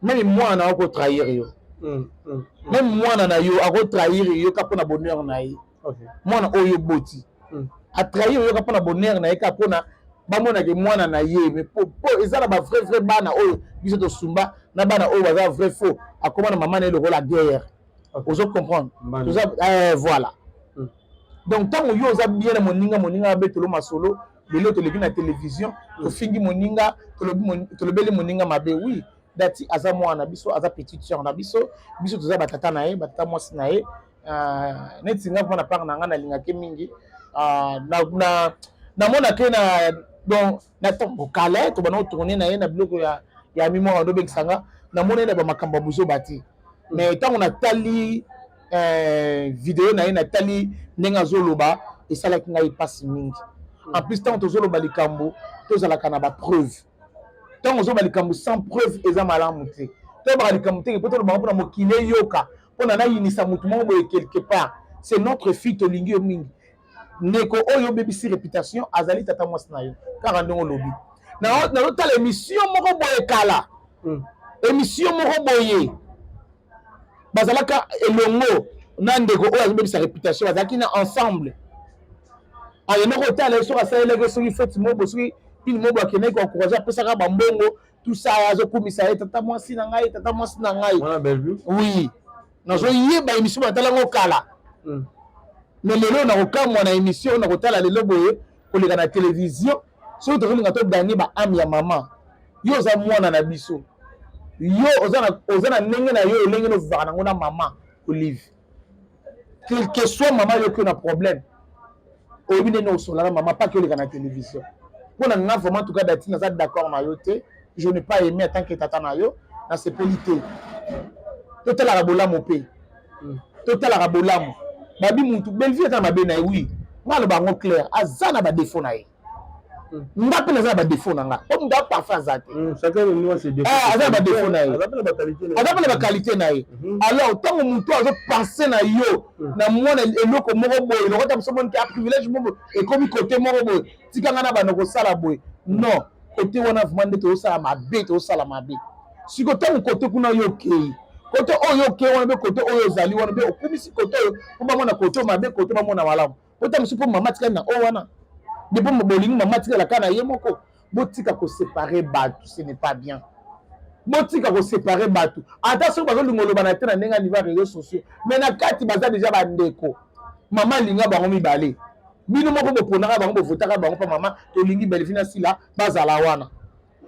même mwana na akotrahir yo, même mwana na yo akotrahir yo kaka mpona bonheur na ye. Mwana oyo oboti atrahir yo kaka mpona bonheur na ye, kaka mpona bamonake mwana na ye. Mais po eza na bavrai vrai bana oyo biso tosumba na bana oyo baza vrai faux, akóma na mama na ye lokola guerre. Ozo comprendre? Toza voilà. Donc ntango yo oza bien na moninga, moninga abetelo masolo, lelo toleki na télévision, tofingi moninga, tolobeli moninga mabe. Oui, Dati aza mwana na biso, aza petite sœur na biso, biso toza batata na ye, batata mwasi na ye. Neti nga mpona part na nga, nalingaki mingi, namonake na donc na ntango kala tobanda kotourner na ye na biloko ya mimoire, andobengisa nga, namona ye na bamakambo ya buzoba te. Mais ntango natali video na ye, natali ndenge azoloba, esalaki ngai mpasi mingi. En plus, ntango tozoloba likambo, tozalaka na bapreuve. Ntango ozoloba likambo sans preuve, eza malamu te. Toyebaka likambo teke mpo tolobaka mpona mokili eyoka, mpona nayinisa motu moko boye quelque part. C'est notre fille, tolingi yo mingi. Ndeko oyo obebisi réputation azali tata mwasi na yo, kaka ndenge olobi. Nazotala émission moko boye kala, émission moko boye bazalaka elongo na ndeko oyo azobebisa réputation, bazalaki na ensemble. Ayende kotala ye soki asalelaki, soki feti moko boye, soki nini moko boye, akendaki koencourager, apesaka bambongo, tout ça, azokumisa ye: tata mwasi na ngai, tata mwasi na ngai. Oui, nazoyeba émission batalango kala. Mais lelo nakokamwa na émission oyo nakotala lelo boye koleka na télévision. Soki tozolinga togagner baâme ya mama, yo oza mwana na biso, yo oza na ndenge na yo, olenge novivaka nango na mama Olive. Quel que soit mama yoki na problème, oyebi ndenge osola na mama, paki oleka na télévision. Mpo na nga vraiment, en tout cas Dati, naza d'accord na yo te. Je n'ai pas aimé. En tant que tata na yo, nasepeli te. Totalaka bolamu mpe totalaka bolamu. Babi mutu Bellevue aza na mabe na ye, oui, nga aloba yango clair, aza na badéfaut na ye. Nga mpe naza na badéfaut na nga, po mutu aparfait aza te. Aza na badéfaut na ye, aza mpe na baqualité na ye. Alors ntango motu azopenser na yo na mwana eloko moko boye, lokota biso moni ke a privilège moko boye ekomi kote moko boye, tika nga na banda kosala boye. Non, kote wana vraiment nde tozosala mabe, tozosala mabe. Siko ntango kote kuna yo okei, kote oyo okei wana mpe kote oyo ozali wana mpe okumisi kote oyo mpo bamona kote oyo mabe, kote bamona malamu, po ta mosusu mpo mama atikali na oyo wana nde mpo bolingi mama atikalaka na ye moko. Botika koséparer bato, ce n'est pas bien. Botika koséparer bato, ata soki bazolinga oloba na te na ndenge ya niveau ya réseaux sociaux, mais na kati baza déjà bandeko. Mama alinga bango mibale. Bino moko boponaka bango, bovotaka bango mpa mama tolingi Bellevue na Sila bazala wana.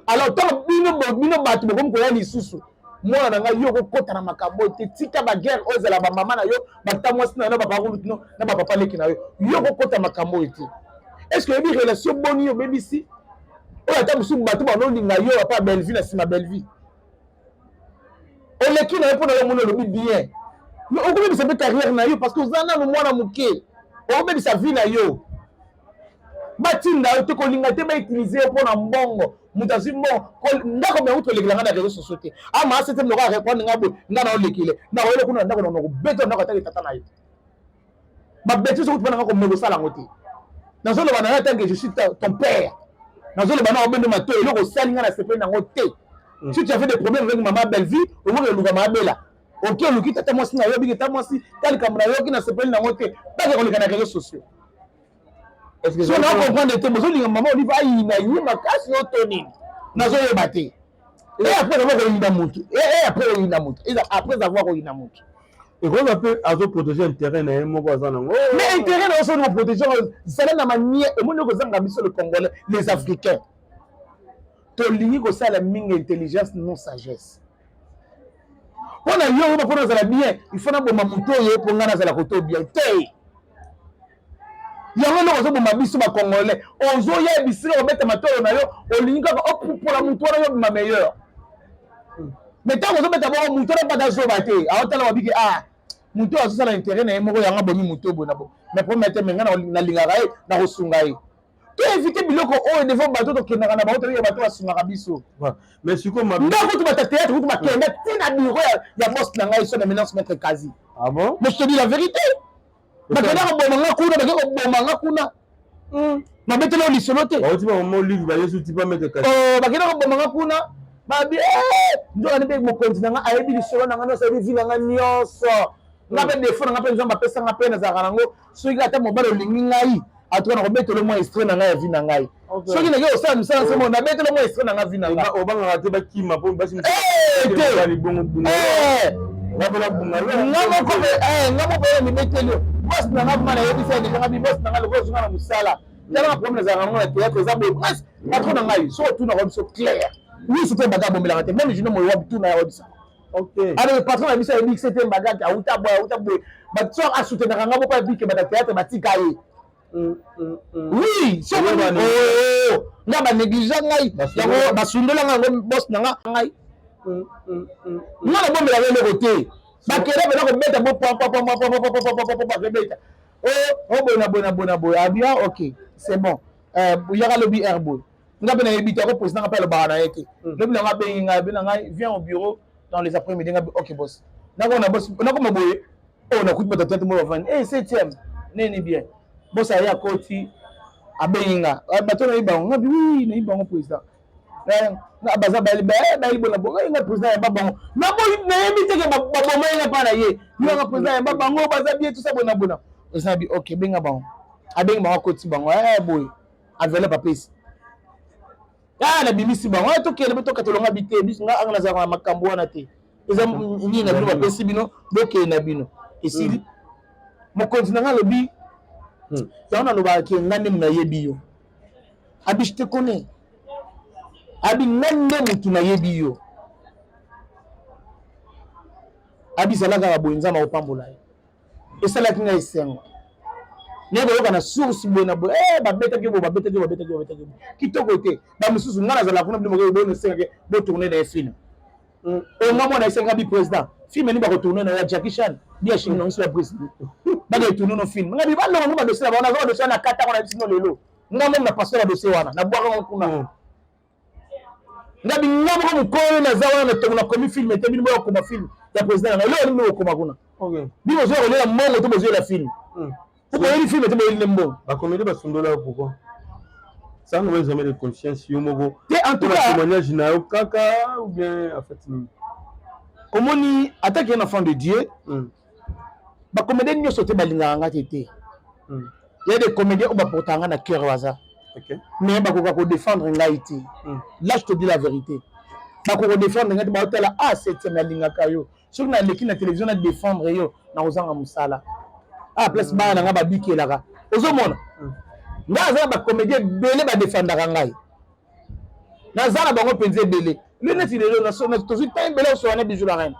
Alors ntango bino bino bato bokomi koya lisusu, mwana na ngai, yo okokɔta na makambo oyo te. Tika baguerre oyo ezala bamama na yo, bata mwasi na yo, na bapapa kulutu na bapapa leki na yo. Yo okokɔta makambo oyo te. Est ce que oyebi relation boni yo obebisi oyo? Ata mosusu bato banolinga yo apa Bellevue na nsima Bellevue oleki na yo mpo na yo moni olobi bien, mais okobebisa mpe carrière na yo parce que oza nanu mwana moke. Okobebisa vie na yo. Batinda yo te, kolinga te bautiliser yo mpo na mbongo. Moto azwi mbongo, ndako me auti kolekela nga na réseau sociaux te. Ama asete mnoko arépondre nga boye, nga na olekile nakoyele kuna na ndako na kobeta ndako ataki tata na yo babeti soki mpo na nga komeka osala yango te. Nazoloba na yo tant que je suis ton père, nazoloba na obende mato eloko osali nga na sepeli nango te. Si tu avais des problèmes avec maman Bellevue, okoki oluka maabela oke oluki tata mwasi na yo, biki tata mwasi ta likambo na yoki na sepeli nango te, bake koleka na réseaux sociaux. So na comprendre te, bozolinga mama Olive ayina ye makasi yo to nini? Nazoyeba te. Et après avoir koyina motu, et après koyina motu, après avoir koyina motu, Ekoza mpe azoprotéger intérêt na ye moko aza nango. Mais intérêt na yo soki oprotéger, zala na manière. Omoni kozanga biso le Congolais, les Africains, tolingi kosala mingi intelligence, non sagesse. Mpo na yo mpo nazala bien, il faut naboma motu oyo mpo ngai nazala koto bien te. Yango eloko ozoboma biso bacongolais. Ozoya bisika kobeta matolo na yo, olingi kaka opupola motu wana, yo obima meilleur. Mais ntango ozobeta bongo, motu wana mpata azoba te, aotala babiki: ah, motu oyo azosala intérêt na ye moko, yango abomi motu oyo boye na bo. Mais problème te, mais ngai nalingaka ye, nakosunga ye. To éviter biloko oyo devant bato tokendaka na bango, toyeba bato basungaka biso. Mais sikoyo Ndako kutu bata théâtre kutu bakenda ntina bureau ya boss na ngai, son éminence maître Kazi. Ah bon? Mais je te dis la vérité, bakenda koboma nga kuna, bake koboma nga kuna. Nabeteli oyo lisolo te. Bauti bamama Olive bayesu ti pa maître Kazi. Oh, bakenda koboma nga kuna. Babi nzokani mpe mokonzi na nga ayebi lisolo na nga nyonso, ayebi vie na nga nyonso. Nga mpe défaut na nga mpe Nzambe apesanga mpe nazalaka nango. Soki ata mobali olingi ngai atuka, na kobetela mwa extrait na ngai ya vie na ngai. Soki nake kosala mosala nse mo, nabetela mwa extrait na ngai vie na ngai. Obangaka te bakima mpo basi te. Libongo? Nga moko, nga moko oyo mibeteli yo, boss na nga ma nayebisa déjà nga bi boss na nga lokola ozonga na mosala, talaka problème nazalaka nango na théâtre eza boye. Presque patron na ngai, soki otunaka biso clair nyonso te, baga abomelaka te. Même junior moyo wapi, tuna ya webisa. Alors patron na biso ayebi se te mbagaki auta boye, auta boye. Bato so asoutenaka nga moko abike bata théâtre batika ye. Oui, soki nga banéglige ngai, yango basundola ngai, yango boss na nga ngai nga nabombelaka eloko te. Bakende mpena kobeta bo bakebeta o boye na boye na boye na boye. Abia ok, c'est bon, yaka lobi air boye. Nga mpe nayebi te ako président nga mpe alobaka na ye te. Lobi nango abengi ngai, abengi na ngai: viens au bureau dans les après midi. Nga ok boss, nakoma boss, nakoma boye oyo nakuti bato tete mo bavandi e septième nini. Bien, boss aye, akoti, abengi nga: bato nayebi bango? Nga bi oui, nayebi bango président. Baza bayeli bona bongo nga président yamba bango. Nayebi te ke baboma ye nga mpa na ye. Yanga président yamba bango, baza bien, tout ça bona bona. Président abi ok, benga bango. Abengi bango, akoti bango boye, enveloppe apesi. Ah, nabimisi bango, tokende mpe tokatolonga bi te. Biso nga anga nazalaka na makambo wana te. Eza nini na bino, bapesi bino, bokende na bino, esili. Mokonzi na nga alobi yango, nalobaka ke nga nde nayebi yo. Abi je te connais, abi nga nde motu nayebi yo. Abi zala kaka boye, Nzambe akopambola ye. Esalaki ngai esengo naye koyoka na source boye na boye: babetaki yo boye, babetaki yo, babetaki yo, babetaki yo. Kitoko te. Bamosusu ngai nazala kuna, bino mokoki bono esengaki botourner na ye film oyo. Nga mwana esenga bi président film nini bakotourner na ya Jackie Chan bi ya Shingi na biso ya Bruce, baka etourner no film. Nga bi balonga ngo badossier na bango, naza badossier na kata ngo na biso lelo. Nga momo na pasteur badossier wana nabwaka ngo kuna. Nga bi nga moko mokolo naza wana na tongo nakomi film te. Bino boyokoma film ya président na ngai eloko nini bokoma kuna? Bino bozoya kolela mbongo to bozoyela film? Po boyeli film te, boyeli nde mbongo. Bacomédie basundola yo pourquoi? Ça nous examen de conscience yo moko. Te, en tout cas témoignage na yo kaka ou bien en fait nini? Omoni, ataki un enfant de Dieu, bacomédien nyonso te balingaka nga te te. Ya des comédiens oyo baportaka nga na cœur baza, mais bakoka kodéfendre ngai te. Là je te dis la vérité, bakoka kodéfendre ngai te. Baotala: ah, septième nalingaka yo, soki naleki na télévision na défendre yo, nakozanga mosala. Ah, place bana na nga babikelaka. Ozomona ngai aza na bacomédien ebele badefandaka ngai, naza na bango mpenza ebele. Le neti lelo tozwi temps ebele osola na Bijou la Reine,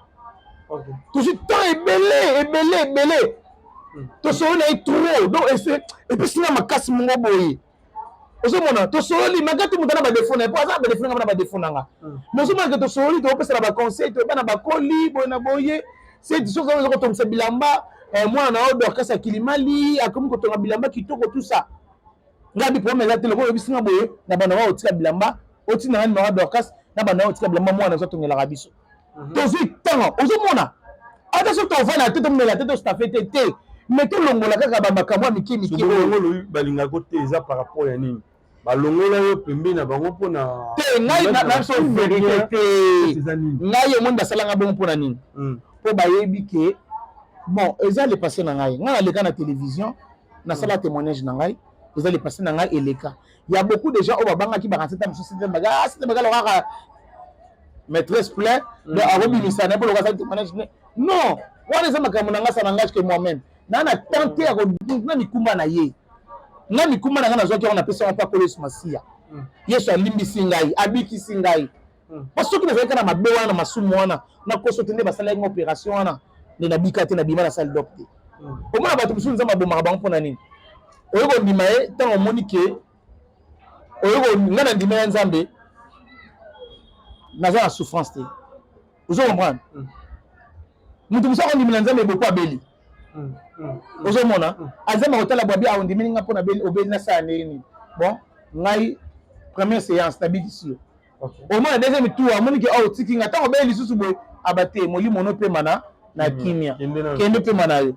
tozwi temps ebele ebele ebele, tosololi na ye trop. Donc epesi nga makasi mongo boye. Ozomona tosololi makati, moto na badéfauts na ye, po aza na badéfauts, nga na badéfauts na nga. Mais ozomona ke tosololi, tokopesana baconseil, toyeba na bakoli boye na boye. Soki oza kotongisa bilamba, mwana na yo Dorcas akilimali, akomi kotonga bilamba kitoko, tout ça. Ngai bi problème eza te. Lokola oyebisi nga boye, na banda wa otika bilamba, otinda nga nimero Dorcas, na banda wa otika bilamba, mwana azotongelaka biso. Tozwi ntango. Ozomona, ata soki tovanda te, tomela te, tostafe te te, mais tolongola kaka bamakambo ya mike mike. Oyo balingako te eza par rapport ya nini? Balongola yo pembeni na bango mpona Te, ngai na biso vérité te. Ngai omoni basalanga bongo mpona nini? Mpo bayebi ke bon, eza le passé na ngai. Ngai naleka na télévision, nasala témoignage na ngai, eza le passé na ngai eleka. Ya beaucoup déjà oyo babangaki bakanseta mosusu, sete bagala kaka maîtresse plein, donc akobimisa na ye mpo loka asali témoignage. Non, wana eza makambo na ngai, ça n'engage que moi-même. Naa na tante ya na mikumba na ye, nga mikumba na ngai nazwaki yango, napesi yango mpo akolo Yesu Masiya. Yesu alimbisi ngai, abikisi ngai. Po soki nazalaki kaka na mabe wana, na masumu wana, nakoso te nde basalaki nga opération wana, nde nabika te, nabima na salle d'op te. Omona bato mosusu, Nzambe abomaka bango mpona nini? Oyo kondima ye, ntango omoni ke oyo nga na ndima ya Nzambe, naza na souffrance te. Ozo comprendre? Moto mosusu akondimela Nzambe boko abeli. Ozomona Nzambe akotala bwabi, aondimeli nga mpona obeli, nasala ndenge nini? Bon, ngai première séance nabikisi yo. Omona deuxième tour, amoni ke otiki nga, ntango obeli lisusu boye, aba te, molimo no pema na kimia, kende pema na yo.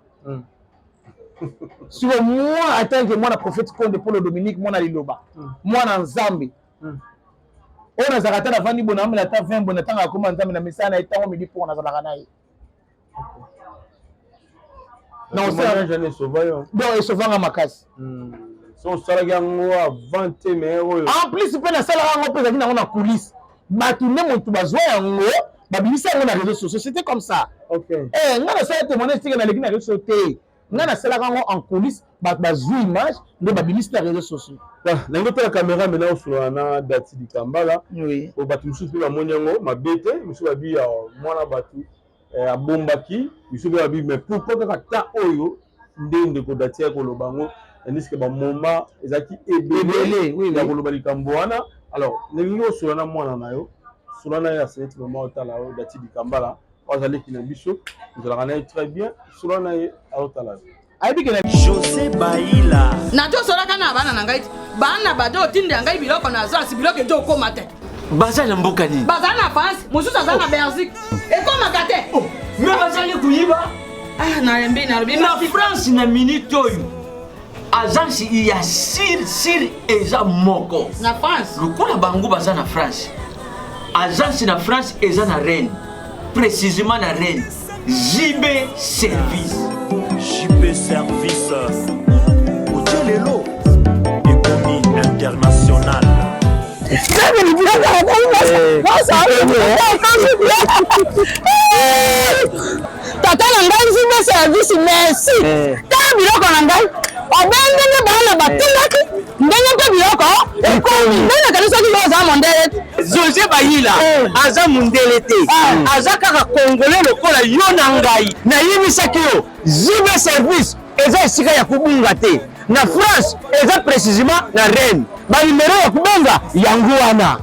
Siko moi, en tant que mwana prophète Konde Polo Dominique, mwana liloba, mwana Nzambe, oyo nazalaka, ata navandi boye, naamela ata 20 boye, natangaka koma Nzambe na misala na ye ntango midi, mpo nazalaka na ye. Donc esovanga makasi. So osalaki yango avant te, mais oyo En plus mpe nasalaka yango mpe ezalaki nango na coulisse. Bato nde motu bazwa yango, babimisa yango na réseaux sociaux. C'était comme ça. Eh, nga nasala témoignage tika naleki na réseaux sociaux te. Nga nasalaka yango en coulisse, bato bazwi image nde babimisi na réseaux sociaux. Nangi otala caméra maintenant, osolola na Dati Dikambala. Po bato mosusu mpe bamoni yango mabe te. Mosusu babi mwana bato abombaki, mosusu mpe babi mais pourquoi kaka temps oyo nde ndeko Dati ya koloba yango, tandis que bamoma ezalaki ebele ya koloba likambo wana? Alors nalingi osolola na mwana na yo, solola na ye aseneti mama otala oyo Dati Dikambala, oyo azaleki na biso, ozalaka na ye très bien, solola na ye, aotala yo. Ayebi ke na José Baila. Natosolaka na bana na ngai ti bana bato otindela ngai biloko na agence, biloko ezo okoma te. Baza na mboka nini? Baza na France, mosusu aza na Belgique, ekomaka te. Me bazali koyiba. Ah, nalembi, nalobi. Na France na minute oyo, agence ya sir sir eza moko na France. Lokola bango baza na France, agence na France eza na Rennes, précisément na Rennes, JB Service. JP Service otie lelo ekomi international. Tata na ngai JB Service, merci. Tala biloko na ngai, obendenge bana batindaki ndenge mpe biloko ekomi ndenge nakanisaki. Yo oza mondele te. José Bayila aza mondele te, aza kaka congolais lokola yo na ngai. Nayebisaki yo, JB Service eza esika ya kobunga te. Na France eza précisément na Rennes. Banimero ya kobenga yango wana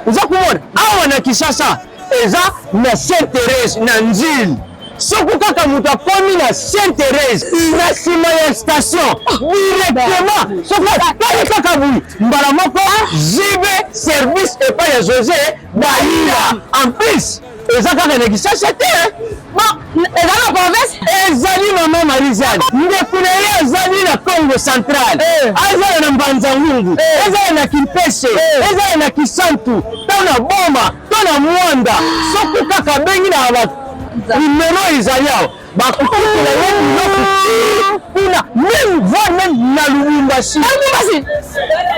oza komona awa. Na Kinshasa eza na Sainte Thérèse na Nzile. Soki kaka moto akomi na Sainte Thérèse, na nsima ya station directement, soki atali kaka boye, mbala moko JB Service epai ya José Bayila. En plus eza kaka na Kinshasa te. Bon, eza na province. Ezali mama Marizane, ndeko na ye azali na Congo Central, azala na Mbanza Ngungu, ezala na Kimpese, ezala na Kisantu, to na Boma, to na Mwanda. Soki kaka abengi na ba numero ezali awa, bakokutela ye biloko ti kuna, même voire même na Lubumbashi. Lubumbashi,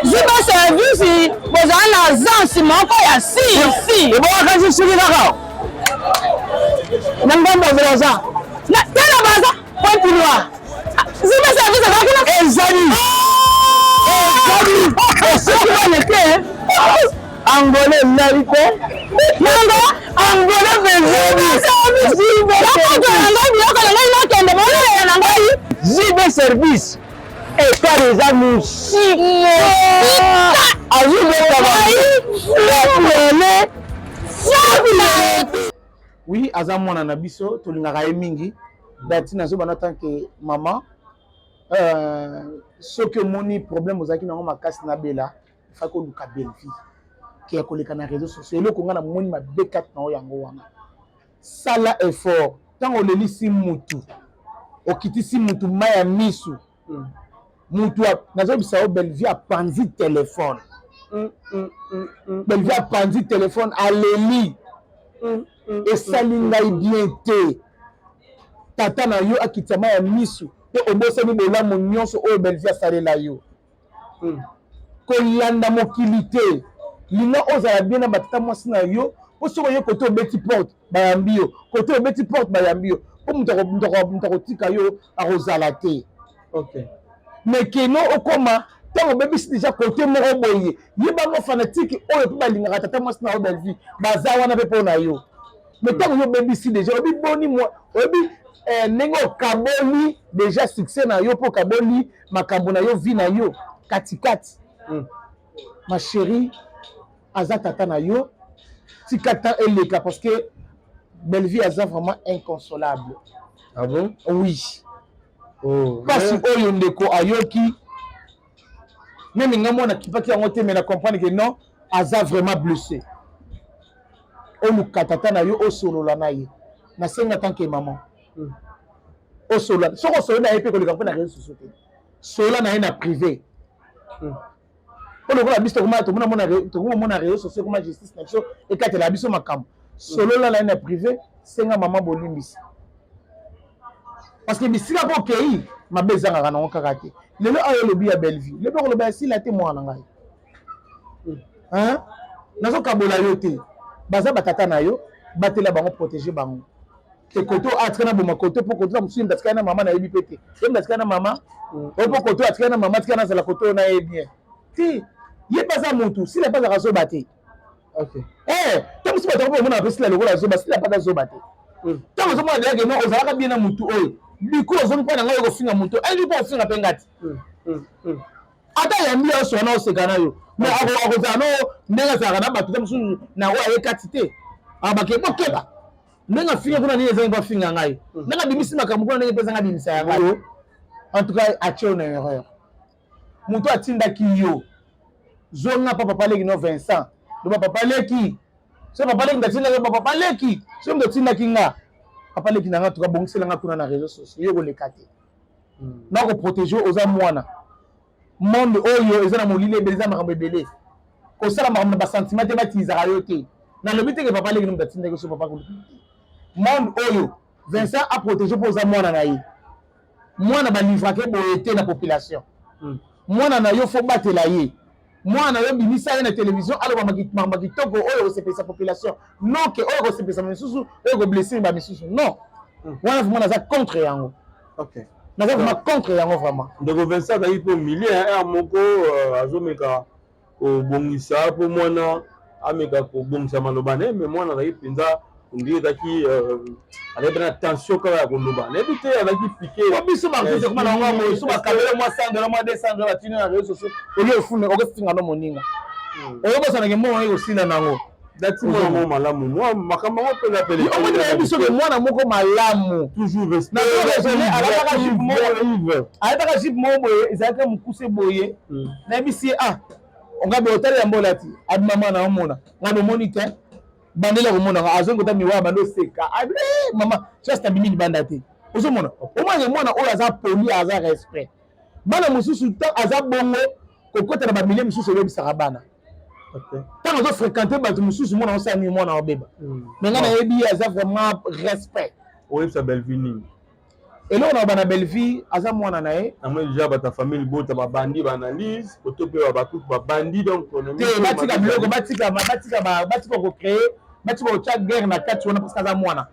JB Service bozala na agence moko ya si si. Ebongaka soki kaka na ngambo ya Braza. Te, na Braza, Pointe Noire. Zibe service eza kuna. Ezali. Ezali. Soki baleke Angolais elali te. Nanga Angolais bezali. Zibe. Nakoto na ngai biloko na ngai nakende bolela na ngai. Zibe service. Ekar eza mosika. Azobeta bango. Oui, aza mwana na biso, tolingaka ye mingi. Dati nazobana tant que mama. Soki omoni problème ozalaki nango makasi na Bella, il faut koluka Bellevue. Ke ya koleka na réseaux sociaux. Eloko nga namoni mabe kati na yo yango wana. Sala effort. Ntango olelisi mutu, okitisi mutu mai ya misu. Mutu nazobisa yo Bellevue apanzi telefone. Bellevue apanzi telefone aleli. Esali ngai bien te. Tata na yo akitisa mai ya misu mpe obosani bolamu nyonso oyo Bellevue asalela yo. Kolanda mokili te. Linga ozala bien na batata mwasi na yo mpo soki oye kote obeti porte bayambi yo, kote obeti porte bayambi yo, mpo moto akotika yo akozala te. Mais keno okoma ntango obebisi deja kote moko boye, ye bango fanatike oyo mpe balingaka tata mwasi na yo Bellevue baza wana mpe mpo na yo. Mais ntango yo obebisi deja, oyebi boni, oyebi ndenge okaboli deja succès na yo mpo okaboli makambo na yo, vie na yo katikati. Ma chérie, aza tata na yo, tika temps eleka parce que Bellevue aza vraiment inconsolable. Ah bon? Oui. Oh, Pasi oyo ndeko ayoki, même nga mwana kipaki yango te, mais na comprendre que non, aza vraiment blessé. Oluka tata na yo osolola na ye. Nasenga tant que maman. Osolola, soki osolola na ye mpe koleka mpe na réseaux sociaux te. Solola na ye na privé. Mpo lokola biso tokomona réseaux sociaux koma justice na biso ekatela biso makambo. Solola na ye na privé, senga mama bolimbisi. Parce que bisika mpo okei mabe ezangaka nango kaka te. Lelo ayo olobi ya Bellevue, lelo okoloba ya Sila te mwana na ngai. Hein? Nazokabola yo te. Baza batata na yo, batela bango, protéger bango. Te koto atika na boma koto po koto mosusu ye atikali na mama nayebi mpe te. Ye moto atikali na mama, oyo po koto atikali na mama atikali nazala koto oyo nayebi bien. Te, ye mpe aza motu, Sila mpe azalaka zoba te. Ntango mosusu bato bakomona mpe Sila lokola zoba, Sila mpe aza zoba te. Ntango ozomona deja ke non ozalaka bien na motu oyo, du coup ozongi mpo na ngai okofinga motu, un jour mpo ofinga mpe nga te. Ata yambi yo sona oseka na yo, mais akozala no ndenge azalaka na bato te mosusu na oyo aye kati te. Abake bokeba ndenge afinga kuna nini ezangi mpo afinga ngai, ndenge abimisi makambo kuna ndenge mpe ezangi abimisa ya ngai. En tout cas atie yo na erreur. Moto atindaki yo zonga pa papa leki no Vincent, loba papa leki, so papa leki ndatindaki ba papa leki, so moto atindaki nga papa leki na nga, tuka bongisela nga kuna na réseaux sociaux, yo koleka te. Na ko protéger oza mwana. Monde oyo eza na molili ebele, eza makambo ebele. Kosala makambo na ba sentiment te, batizaka yo te. Nalobi te ke papa leki no moto atindaki so papa koluka. Monde oyo Vincent a protéger mpo oza mwana na ye. Mwana ba livrake boye te na population. Mwana na yo faut batela ye. Mwana na yo bimisa ye na télévision aloba makambo kitoko oyo kosepelisa population. Non ke oyo kosepelisa misusu, oyo ko blesser ba misusu. Non. Wana vraiment naza contre yango. Naza vraiment contre yango vraiment. Ndeko Vincent azalaki mpe milieu ya moko azomeka kobongisa mpo mwana ameka kobongisa maloba na ye, mais mwana azalaki mpenza ondire ezalaki azalaki mpe na tension kaka ya koloba, nayebi te azalaki piqué. Po biso ba artiste koma na ngo boye, so bakabela mwa 100 dollars, mwa 200 dollars batini na réseaux sociaux, olie ofunda okofinga no moninga. Oyobosanake mbongo ekosila nango. Dati mwana moko malamu, mwa makambo yango mpenza pele. Omoni nayebi soki mwana moko malamu. Toujours respect. Nazo raisonner, alataka jupe moko. Alataka jupe moko boye, ezalaki mokuse boye. Nayebisi ye, ah, ongabe otali yango olati. Abi mama na omona. Ngabe omoni te. Bandela komona nga, azongi kota miwa bando seka. Abi mama, just abimi libanda te. Ozomona. Omona mwana oyo aza poli, aza respect. Bana mosusu tant aza bongo kokota na ba milieu mosusu oyebisaka bana. Ntango azo fréquenter bato mosusu, mwana osala nini, mwana obeba. Mais nga nayebi ye aza vraiment respect. Oyebisa Bellevue nini? Eloko na bana Bellevue aza mwana na ye. Namoni déjà bato ya famille libota babandi ba analyse, koto mpe bakuku babandi, donc te batika biloko, batika batika batika ko créer, batika kotia guerre na kati wana parce que aza mwana.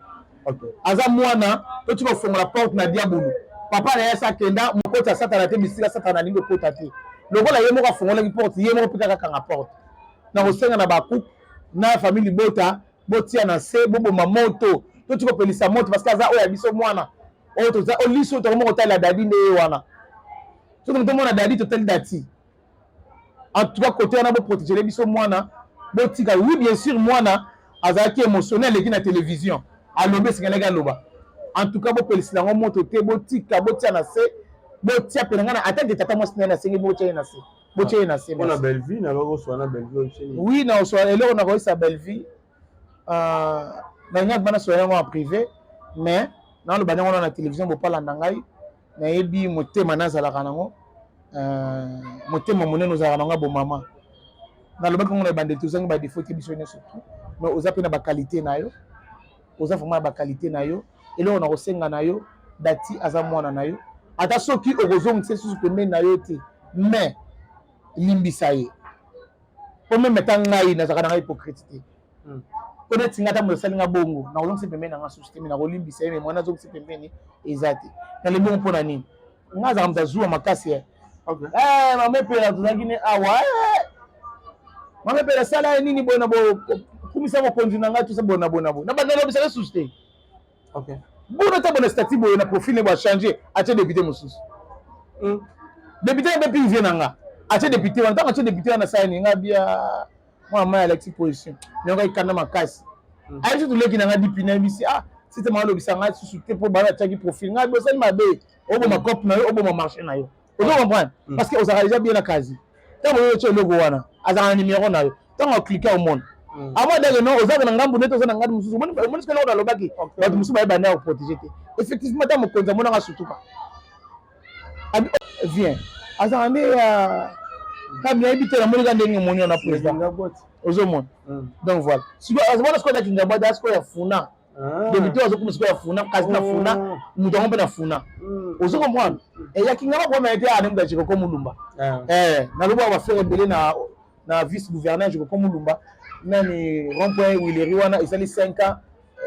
Aza mwana, totika kofongola porte na diabolo. Papa na ye asi akenda, mokoti ya satana te, bisika satana alingi kokota te. Lokola ye moko afongolaki porte, ye moko mpe kaka akanga porte. Nakosenga na ba couple na famille libota botia na se, boboma moto, totika kopelisa moto parce que aza oyo ya biso mwana oyo toza oyo liso tokoma kotalela Dadi nde ye wana. Soki tomona Dadi totali Dati. En tout cas côté wana bo protéger biso mwana, botika. Oui bien sûr mwana azalaki émotionnel, aleki na télévision alobi esengelaki aloba. En tout cas bopelisela yango moto te, botika, botia na se, botia pena ngai ata ke tata mwasi na ye nasengi botia ye na se, botia ye na se. Mpona Bellevue, nalobaki oswana na Bellevue. Oui, na oswana eloko nakoyesa Bellevue, nalingaki bana soya yango en privé, mais naloba ndenge wana na télévision bopalanda ngai. Nayebi motema nazalaka nango, motema monene ozalaka nango ya bomama. Nalobaki ngo na ebandeli, tozangi ba défaut te biso nyonso tout, mais oza mpe na ba qualité na yo, oza vraiment na ba qualité na yo. Eloko na kosenga na yo, Dati aza mwana na yo, ata soki okozongisa lisusu pembeni na yo te, mais limbisa ye. Po meme ata ngai nazalaka na ngai hypocrite te, po neti ngai ata moto asali nga bongo, nakozongisa pembeni na nga susu te, mais nakolimbisa ye. Mais mwana azongisa pembeni eza te. Nalobi bongo mpona nini? Ngai azalaka moto azuwa makasi. Mama Epela tozalaki ne awa, mama Epela asala ye nini boye na kumisa mokonzi na ngai, tosa boye na boye na boye na banda nalobisaka susu te. Bono ata bona statut boye na profil ne bo changer, atie député mosusu, député mpe pivier na nga, atie député wana. Ntango atie député wana, asala nini? Nga bia mwana mai alakisi position yango ekanda makasi. Ayebi soki toleki na nga dipi, nayebisi ah site maa alobisa ngai susu te, mpo bana atiaki profil ngai bosali mabe, oboma cope na yo, oboma marché na yo. Ozo comprendre? Parce que ozalaka déjà bien na kasi ntango oyo otya eloko wana, azalaka na numéro na yo, ntango aclique omona amo dake non, ozalaka na ngambu neti oza na ngambu mosusu. Omoni soki eloko nalobaki, bato mosusu bayeba nde akoprotege te. Effectivement, ntango mokonzi amonaka sutuka vient azalaka nde ya kami, nayebi te, namoni ka ndenge omoni wana président ozomona. Donc voilà, sikoyo azomona sikoyo na Kingabwa, sikoyo ya funa député azokoma sikoyo ya funa kasi na funa moto yango mpe na funa, ozo comprendre? Eyaki nga bakoma ete ane moto ya Jekoko Mulumba, nalobi ba bafere ebele na vice gouverneur Jekoko Mulumba nani rond point Willery wana esali 5 ans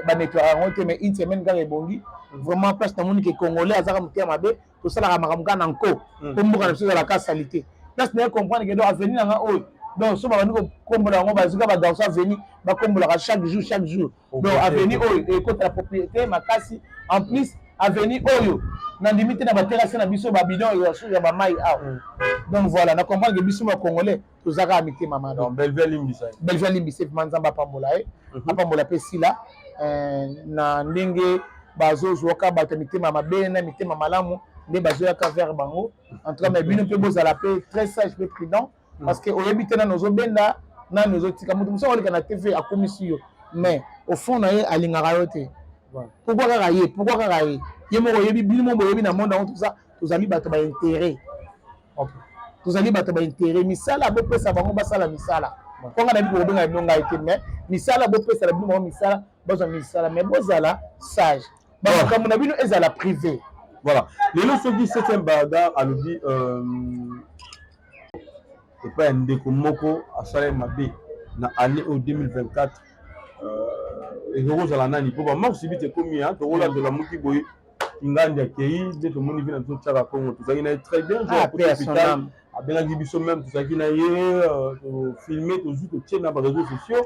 banettoyaka yango te, mais une semaine kaka ebongi. Vraiment place namoni ke congolais azaka motema mabe, tosalaka makambo kaka na nko po mboka na biso ezalaka sali te. Place naye comprendre ke donc avenue na nga oyo, donc so babandi kokombola yango, bazwika bagarçon avenue bakombolaka chaque jour, chaque jour. Donc avenue oyo ekotala propriété makasi. En plus avenue oyo nandimi te na baterrasse na biso, babidon ya bamai awa. Donc voilà, na comprendre ke biso bacongolais toza kaka mitema mabe. Bellevue alimbisa vraiment, Nzambe apambola ye, apambola mpe Sila na ndenge bazozwaka bato ya mitema mabe na mitema malamu nde bazoyaka vers bango. En tout cas, mais bino mpe bozala mpe très sage mpe prudent, parce que oyebi te nani ozobenda, nani ozotika. Moto mosusu akoleka na TV akomisi yo, mais au fond na ye alingaka yo te. Pourquoi kaka ye? Pourquoi kaka ye? Ye moko oyebi, bino moko boyebi na monde yango toza, tozali bato ba intérêt, tozali bato ba intérêt. Misala bopesa bango basala misala, mpo nga nayebi kokobenga bino ngai te, mais misala bopesala bino bango misala, bazwa misala, mais bozala sage, bamakambo na bino ezala privé. Voilà, lelo soki septième bagarre alobi epai ya ndeko moko asala mabe na année oyo 2024, ekoki kozala nani? Mpo bamort subite ekomi tokola tolamuki boye, Kingandi akei nde tomoni vi na biso tiaka Kongo, tozalaki na ye très bien hôpital, abengaki biso même, tozalaki na ye, tofilme, tozwi, totie na baréseaux sociaux.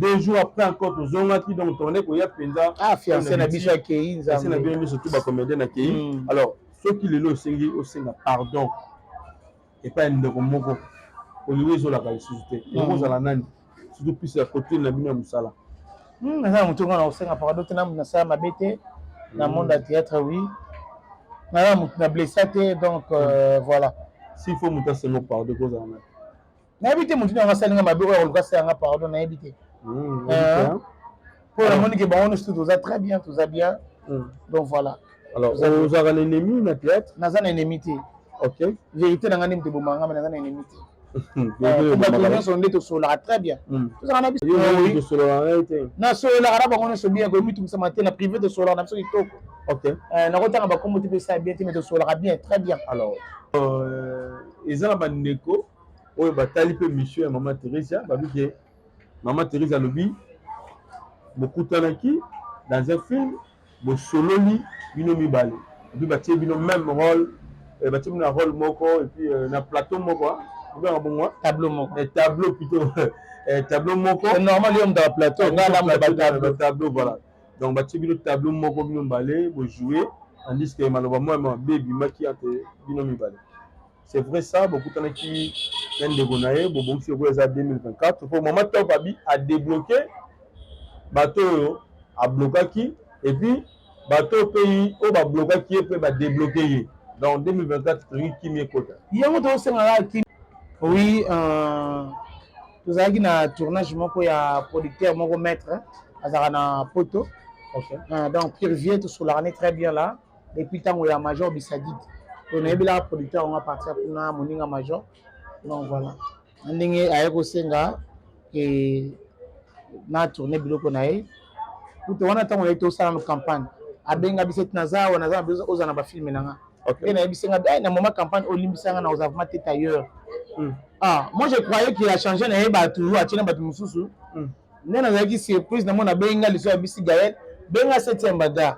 2 jours après encore tozongaki, donc tokende koya mpenza. Fiancé na biso akei. Nzambe na bino nyonso tu bacomédien akei. Alors soki lelo osengi osenga pardon epai ya ndeko moko olingi ezolaka lisusu te, ekozala nani? Surtout plus ya côté na bino ya mosala. Naza na motu nga na kosenga pardon te, na nasala mabe te na monde ya théâtre. Oui, naza na motu na blessa te, donc voilà. S'il faut moto asenga pardon, ekozala nani? Nayebi te motu nanga asalinga mabe oyo akoluka asalinga pardon, nayebi te, mpo namoni ke bango nyonso toza très bien, toza bien, donc voilà. Alors ozalaka na ennemi na théâtre? Naza na ennemi te. Vérité na nga nde moto ebomaka nga, naza na ennemi te. Bato nyonso nde tosololaka très bien, tozalaka na biso, nasololaka na bango nyonso bien, koyemitungisama te. Na privé tosololaka na biso kitoko, nakotanga bakombo te mpe esala bien te, mais tosololaka bien, très bien. Alors eza na bandeko oyo batali mpe mission ya mama Thérésia, babi ke mama Thérésia alobi bokutanaki dans un film, bosololi bino mibale. Et puis batie bino même rôle, euh, batie bino na rôle moko et puis euh, na plateau moko, hein. Obengaka bongo, hein? Tableau moko. Eh, tableau plutôt. Eh, tableau moko. C'est normal yo moto ya plateau, nga na moto ya tableau. Tableau voilà. Donc batie bino tableau moko bino mbale bo jouer tandis que maloba mwa mabe ebimaki entre bino mibale. C'est vrai ça, bokutanaki na ndeko na ye, bobongisi lokola eza 2024 po mama Top abi a débloqué bato oyo ablokaki et puis bato oyo mpe oyo bablokaki ye mpe badébloqué ye. Donc 2024 tolingi kimia ekota. Yango tozosengaka kimi. Oui, euh, tozalaki na tournage moko ya producteur moko maître azalaka na poto. Okay. Euh, donc Pierre Vieux tosolaka ne très bien là. Et puis ntango ya major Bisadid. Donc nayebelaka producteur yango à partir kuna moninga major. Donc voilà. Na ndenge aye kosenga ke na tourner biloko na ye. Kutu wana ntango naye tosala no campagne. Abenga biso ete naza awa naza na besoin ozala na bafilme na nga. Okay. Pe nayebisi nga eh, na moment campagne olimbisa nga na oza vraiment tête ailleurs. Ah, moi je croyais qu'il a changé na ye bato atie na bato mosusu. Nde nazalaki surprise namona abengi nga liso ayebisi Gaël benga 7e bagarre.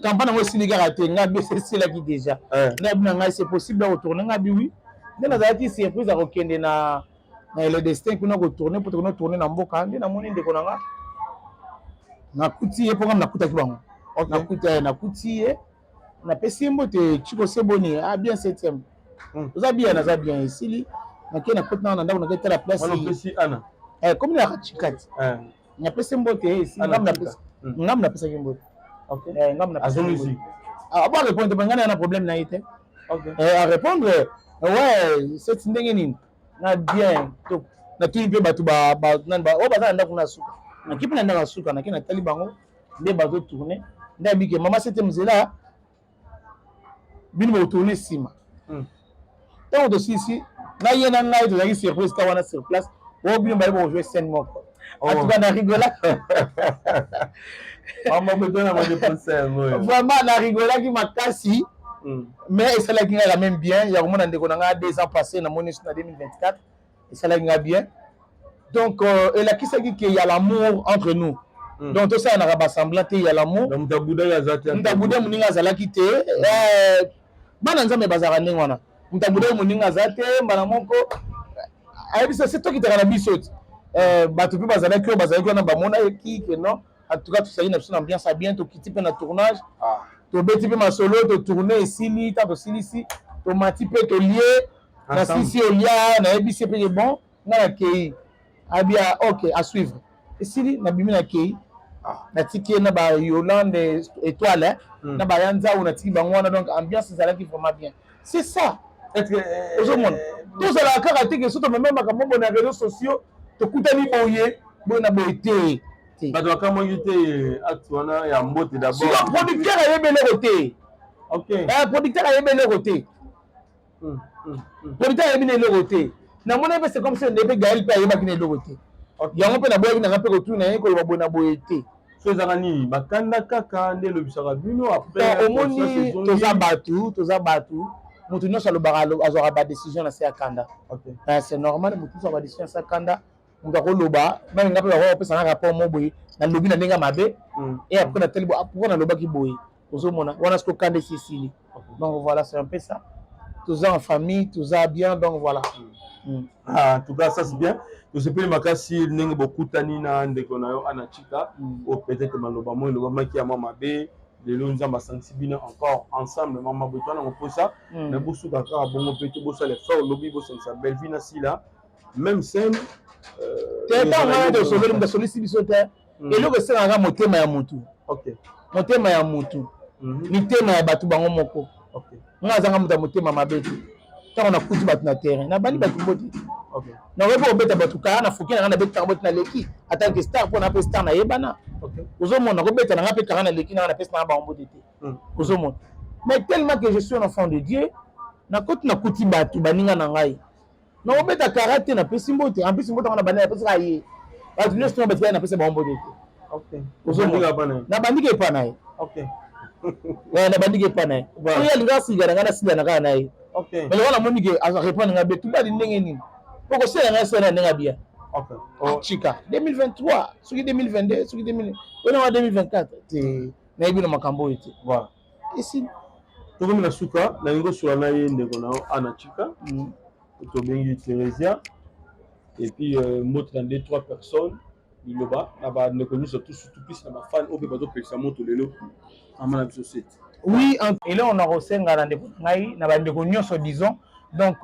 Campagne yango esili kaka te nga bese esilaki déjà. Nde abi na ngai c'est possible ya kotourne nga bi oui. Nde nazalaki surprise ya kokende na na Le Destin kuna kotourne po tokende tourne na mboka nde namoni ndeko na nga nakuti ye mpo nga nakutaki bango. Nakuti ye nakuti ye napesi ye mbote Chiko seboni ah bien 7e. Oza bien naza bien esili nake nakoti nanga na ndako nake tala place. Wana opesi Ana. Eh komi na kachikati. Napesi mbote esili Ana ngambo Chika. napesi ngambo napesaki mbote. Okay. Eh ngambo napesaki Azongisi. mbote. Ah bon répondre ba ngana na problème na ye te. Okay. Eh a répondre ouais c'est ndenge nini na bien to natuni mpe bato ba ba nani ba oyo baza na ndako na suka. Nakipi na ndako ya suka nake natali bango nde bazo tourner nde abike mama sete mzela bino botourne nsima. Ntango tosilisi na ye na ngai tozalaki surprise ka wana sur place oyo bino baye bokojouer scène moko. En tout cas na rigolaki vraiment na rigolaki makasi mais esalaki ngai quand même bien ya komona ndeko na ngai 2 ans passé namoni na 2024 esalaki ngai bien. Donc euh, elakisaki ke ya l'amour entre nous. Donc tosalanaka basemblant te ya l'amour. Moto abudaki aza te. Moto abuda moninga azalaki te. Eh, bana nzambe bazalaka ndenge wana. Moto abudaki moninga aza te mbala moko ayebisa se tokitaka na biso ti. Eh, bato mpe bazalaki oyo bazalaki wana bamonaki ke non en tout cas tozalaki na biso na ambiance ya bien tokiti mpe na tournage tobeti mpe masolo totourne esili ntango tosilisi tomati mpe tolie nasilisi olia nayebisi ye mpe ke bon nga nakei abia ok à suivre esili nabimi nakei natiki ye na ba Yolande étoile na ba Yanzau natiki bango wana donc ambiance ezalaki vraiment bien c'est ça. Ozomona tozalaka kaka te ke so tomema makambo boye na réseaux sociaux tokutani boye boye na boye te. Bato bakamwaki te acte wana ya mbote d'abord. Sikoyo producteur ayebi eloko te. Okay. Producteur ayebi eloko te. Producteur ayebi na eloko te. Namoni mpe c'est comme si nde mpe Gaël mpe ayebaki na eloko te. Yango mpe naboyaki nanga mpe kotuna ye koloba boye na boye te. So ezalaka nini bakanda kaka nde elobisaka bino après omoni toza bato toza bato moto nyonso alobaka azwaka badécision na se ya kanda. C'est normal moto nyonso azwaka badécision na se ya kanda. Moto akoloba meme nga mpe bakoka kopesa nga rapport mo boye nalobi na ndenge ya mabe et après natali bo pourquoi nalobaki boye ozomona wana siko kanda esi esili. Donc voilà c'est un peu ça. Toza en famille toza bien donc voilà. Ah, en tout cas ça c'est bien. Tosepeli makasi ndenge bokutani na ndeko na yo Ana Chika oyo peut-être maloba mo elobamaki ya mwa mabe lelo nzambe asangisi bino encore ensemble mama boye towana koposa mais bosuka kaka bongo mpe te bosala effort lobi bosangisa Bellevue na Sila même scène. Te ntango wana tosololi moto asolisi biso te eloko esengaka motema ya motu motema ya motu mitema ya bato bango moko. Nga azanga moto ya motema mabe te ntango nakuti bato na terrain nabandi bato mbote nakoki mpe kobeta bato kaka na fuki na nga nabetaka mbote naleki en tant que star mpo na mpe star nayebana ozomona kobeta na nga mpe kaka naleki na nga napesi na nga bango mbote te ozomona. Mais tellement que je suis un enfant de Dieu nakoti nakuti bato baninga na ngai nakobeta kara te napesi mbote en plus mbote yango na bandi napesaka ye bato nyonso tona batikali napesa bango mbote te ozomona nabandiki epa na ye nabandiki epa na ye oyo alingaka siliga na ngai nasila na kaka na ye mais lokola namoni ke arépondre ngai be tubali ndenge nini po kosala ngai sala na ndenge abia chika 2023 soki 2022 soki 2000 oyo nanga 2024 te nayebi na makambo oyo te esili. Tokomi na suka, nalingi kosola na ye ndeko na yo Ana Chika. Tobengi Theresia et puis mbote na deux trois personnes, liloba na bandeko nyonso tout, surtout plus na bafan oyo mpe bazopekisa moto lelo, mama na biso sete. Oui, eloko na kosenga na ndeko na ngai, na bandeko nyonso, disons donc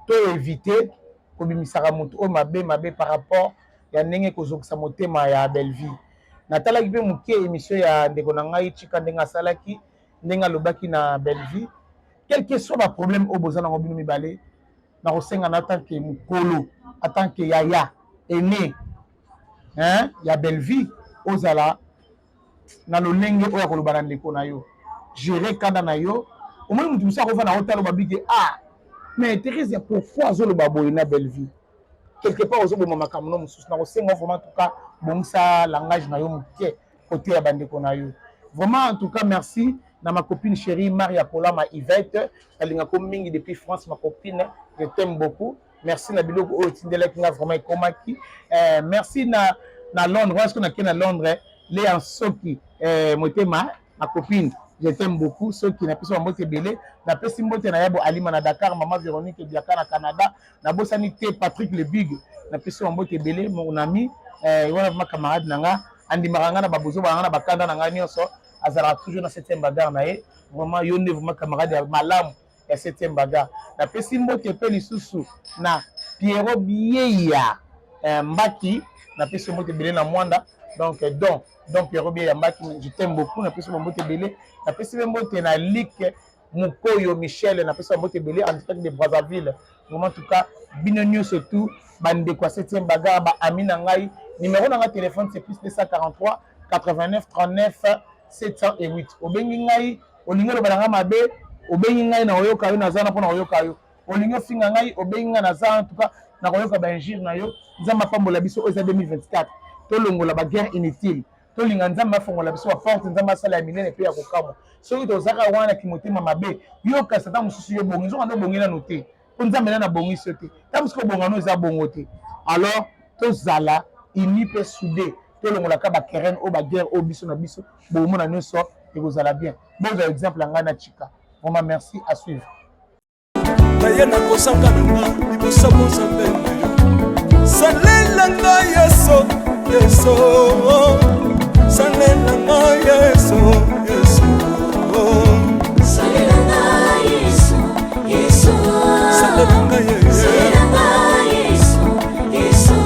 to éviter kobimisaka moto oyo mabe mabe par rapport ya ndenge kozokisa motema ya Bellevue. Natalaki mpe moke émission ya ndeko na ngai Chika, ndenge asalaki, ndenge alobaki na Bellevue. Quel que soit baproblème oyo boza nango bino mibale, na kosenga na tant que mokolo, en tant que yaya aîné, hein, ya Bellevue, ozala na lolenge oyo akoloba na ndeko na yo, gérer kanda na yo. Omoni, motu mosusu akofanda otala, babike: "Ah, mais Thérèse, pourquoi azoloba boye na Bellevue?" Quelque part ozoboma makambo no mosusu. Na kosenga vraiment, en tout cas, bongisa langage na yo moke côté ya bandeko na yo. Vraiment, en tout cas, merci na ma copine chérie Maria Polama Yvette, nalingako mingi depuis France. Ma copine, je t'aime beaucoup. Merci na biloko oyo etindelaki nga, vraiment ekomaki. Merci na Londres wana, soki nake na Londres, Léa Soki motema, ma copine, je t'aime beaucoup. Soki napesi bambote ebele, napesi mbote na yabo Alima na Dakar, mama Véronique Biaka na Canada. Nabosani te Patrick Le Big, napesi bambote ebele, mon ami wana, vraiment camarade na nga, andimaka nga na babozoba na nga, na bakanda na nga nyonso, azalaka toujours na septième bagarre na ye. Vraiment, yo nde vraiment camarade ya malamu ya septième bagarre. Napesi mbote mpe lisusu na Piero Bieya Mbaki, napesi mbote ebele na Mwanda. Donc don Piero Bieya Mbaki, je t'aime beaucoup, napesi mbote ebele. Napesi mpe mbote na Like Mokoyo Michel, napesi mbote ebele en direct de Brazzaville. Vraiment, en tout cas, bino nyonso tout bandeko ya septième bagarre, baami na ngai, numéro na ngai téléphone, c'est plus 243 89 39 708. Obengi ngai, olingi oloba na ngai mabe, obengi ngai, na koyoka yo, naza na mpona koyoka yo. Olingi ofinga ngai, obengi ngai, naza, en tout cas, na koyoka bainjure na yo. Nzambe apambola biso. Oyo eza 2024, tolongola baguerre inutile, tolinga Nzambe afongola biso baporte, Nzambe asala ya minene mpe ya kokamwa. Soki tozaka wana kimotema mabe, yoka satan mosusu, yo bongi nzoka nde obongi nano te, mpo Nzambe nano abongisi yo te. Ta mosuku obongano eza bongo te. Alors tozala uni mpe soudé, tolongolaka baquerelle oyo, baguerre oyo biso na biso. Bomona nyonso ekozala bien. Bozwa exemple ya ngai na Chika. Vraiment merci, à suivre. Naye nakozanga na nga liboso bozambe na yo. Salela ngai Yesu, Yesu, salela ngai Yesu, Yesu. Salela ngai Yesu, Yesu. Salela ngai Yesu. Salela ngai Yesu, Yesu.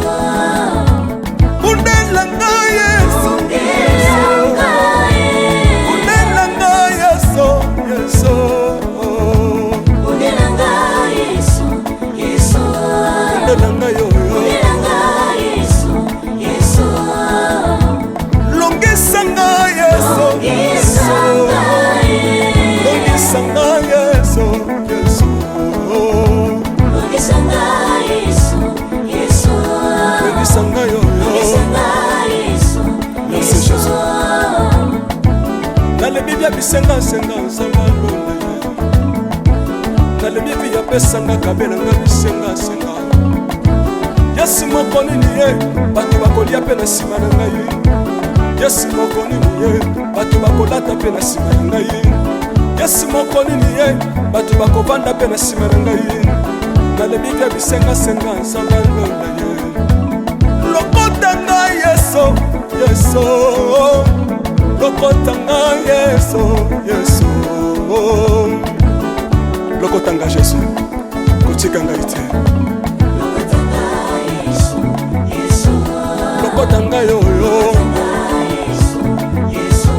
Bundela ngai Yesu. Bundela ngai. Bundela ngai Yesu, Yesu. Bundela ngai Yesu, Yesu. Bundela ngai oyo. Bundela ngai Yesu, Yesu. Longisa ngai Yesu. Longisa ngai. Longisa ngai Yesu, Yesu. Longisa ngai Yesu, Yesu. Longisa ngai oyo. Longisa ngai Yesu, Merci, Yesu. Jésus. Nalebi bia bisengasenga, nzambe alonda ye. Nalebi vi apesanga kabelanga bisengasenga. Yesu moko nini ye bato bakolia mpe na nsima na ngai? Yesu moko nini ye bato bakolata mpe na nsima na ngai? Yesu moko nini ye bato bakovanda mpe na nsima na ngai? Nalebi bia bisengasenga, nzambe alonda ye. Lokota ngai Yesu, Yesu. Lokota ngai Yesu, Yesu. Lokota ngai Yesu, kotika ngai te. Lokota ngai Yesu, Yesu. Lokota ngai oyo. Yesu, Yesu.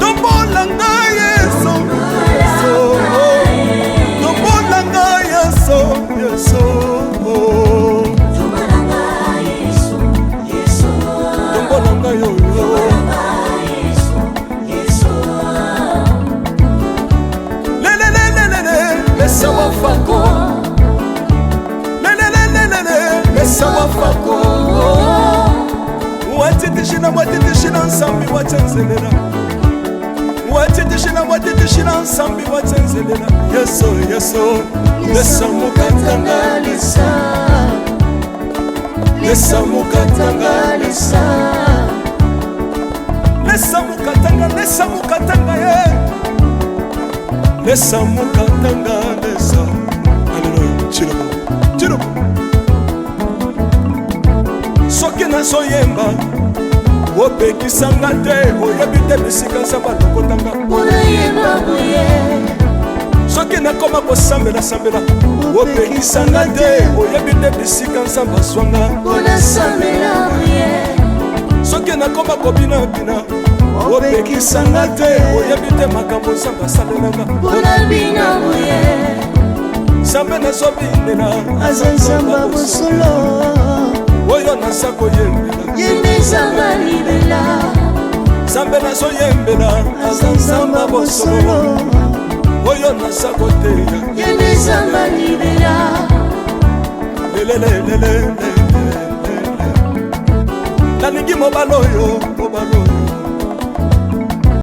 Tombola ngai Yesu, Yesu. Tombola ngai Yesu, Yesu. Tombola ngai Yesu, Yesu. Tombola ngai oyo. Tombola ngai Yesu, Yesu. Lelelelelele, lesa wafako. Lelelelelele, lesa wafako. Watitishina, watitishina nsambi watenzelela. Watitishina, watitishina nsambi watenzelela. Yesu, Yesu, lesa mukatanga lesa. Lesa mukatanga. Lesa. Lesa mukatanga, lesa mukatanga ye. Lesa mukatanga lesa. Aleluya. Chilombo. Chilombo. Soki nazoyemba opekisanga te, oyebi te bisika nzambe alokotanga. Soki nakoma kosambela-sambela opekisanga te, oyebi te bisika nzambe azwanga. Soki nakoma kobinabina opekisanga te, oyebi te makambo nzambe asalelanga. Nzambe nazobinela aza nzambe bosolo, oyo naza koyembela ye nde nzambe libela. Nzambe nazoyembela aza nzambe bosolo, oyo naza koteya ye nde nzambe libela. Lelelelele, nalingi mobali oyo, mobali oyo.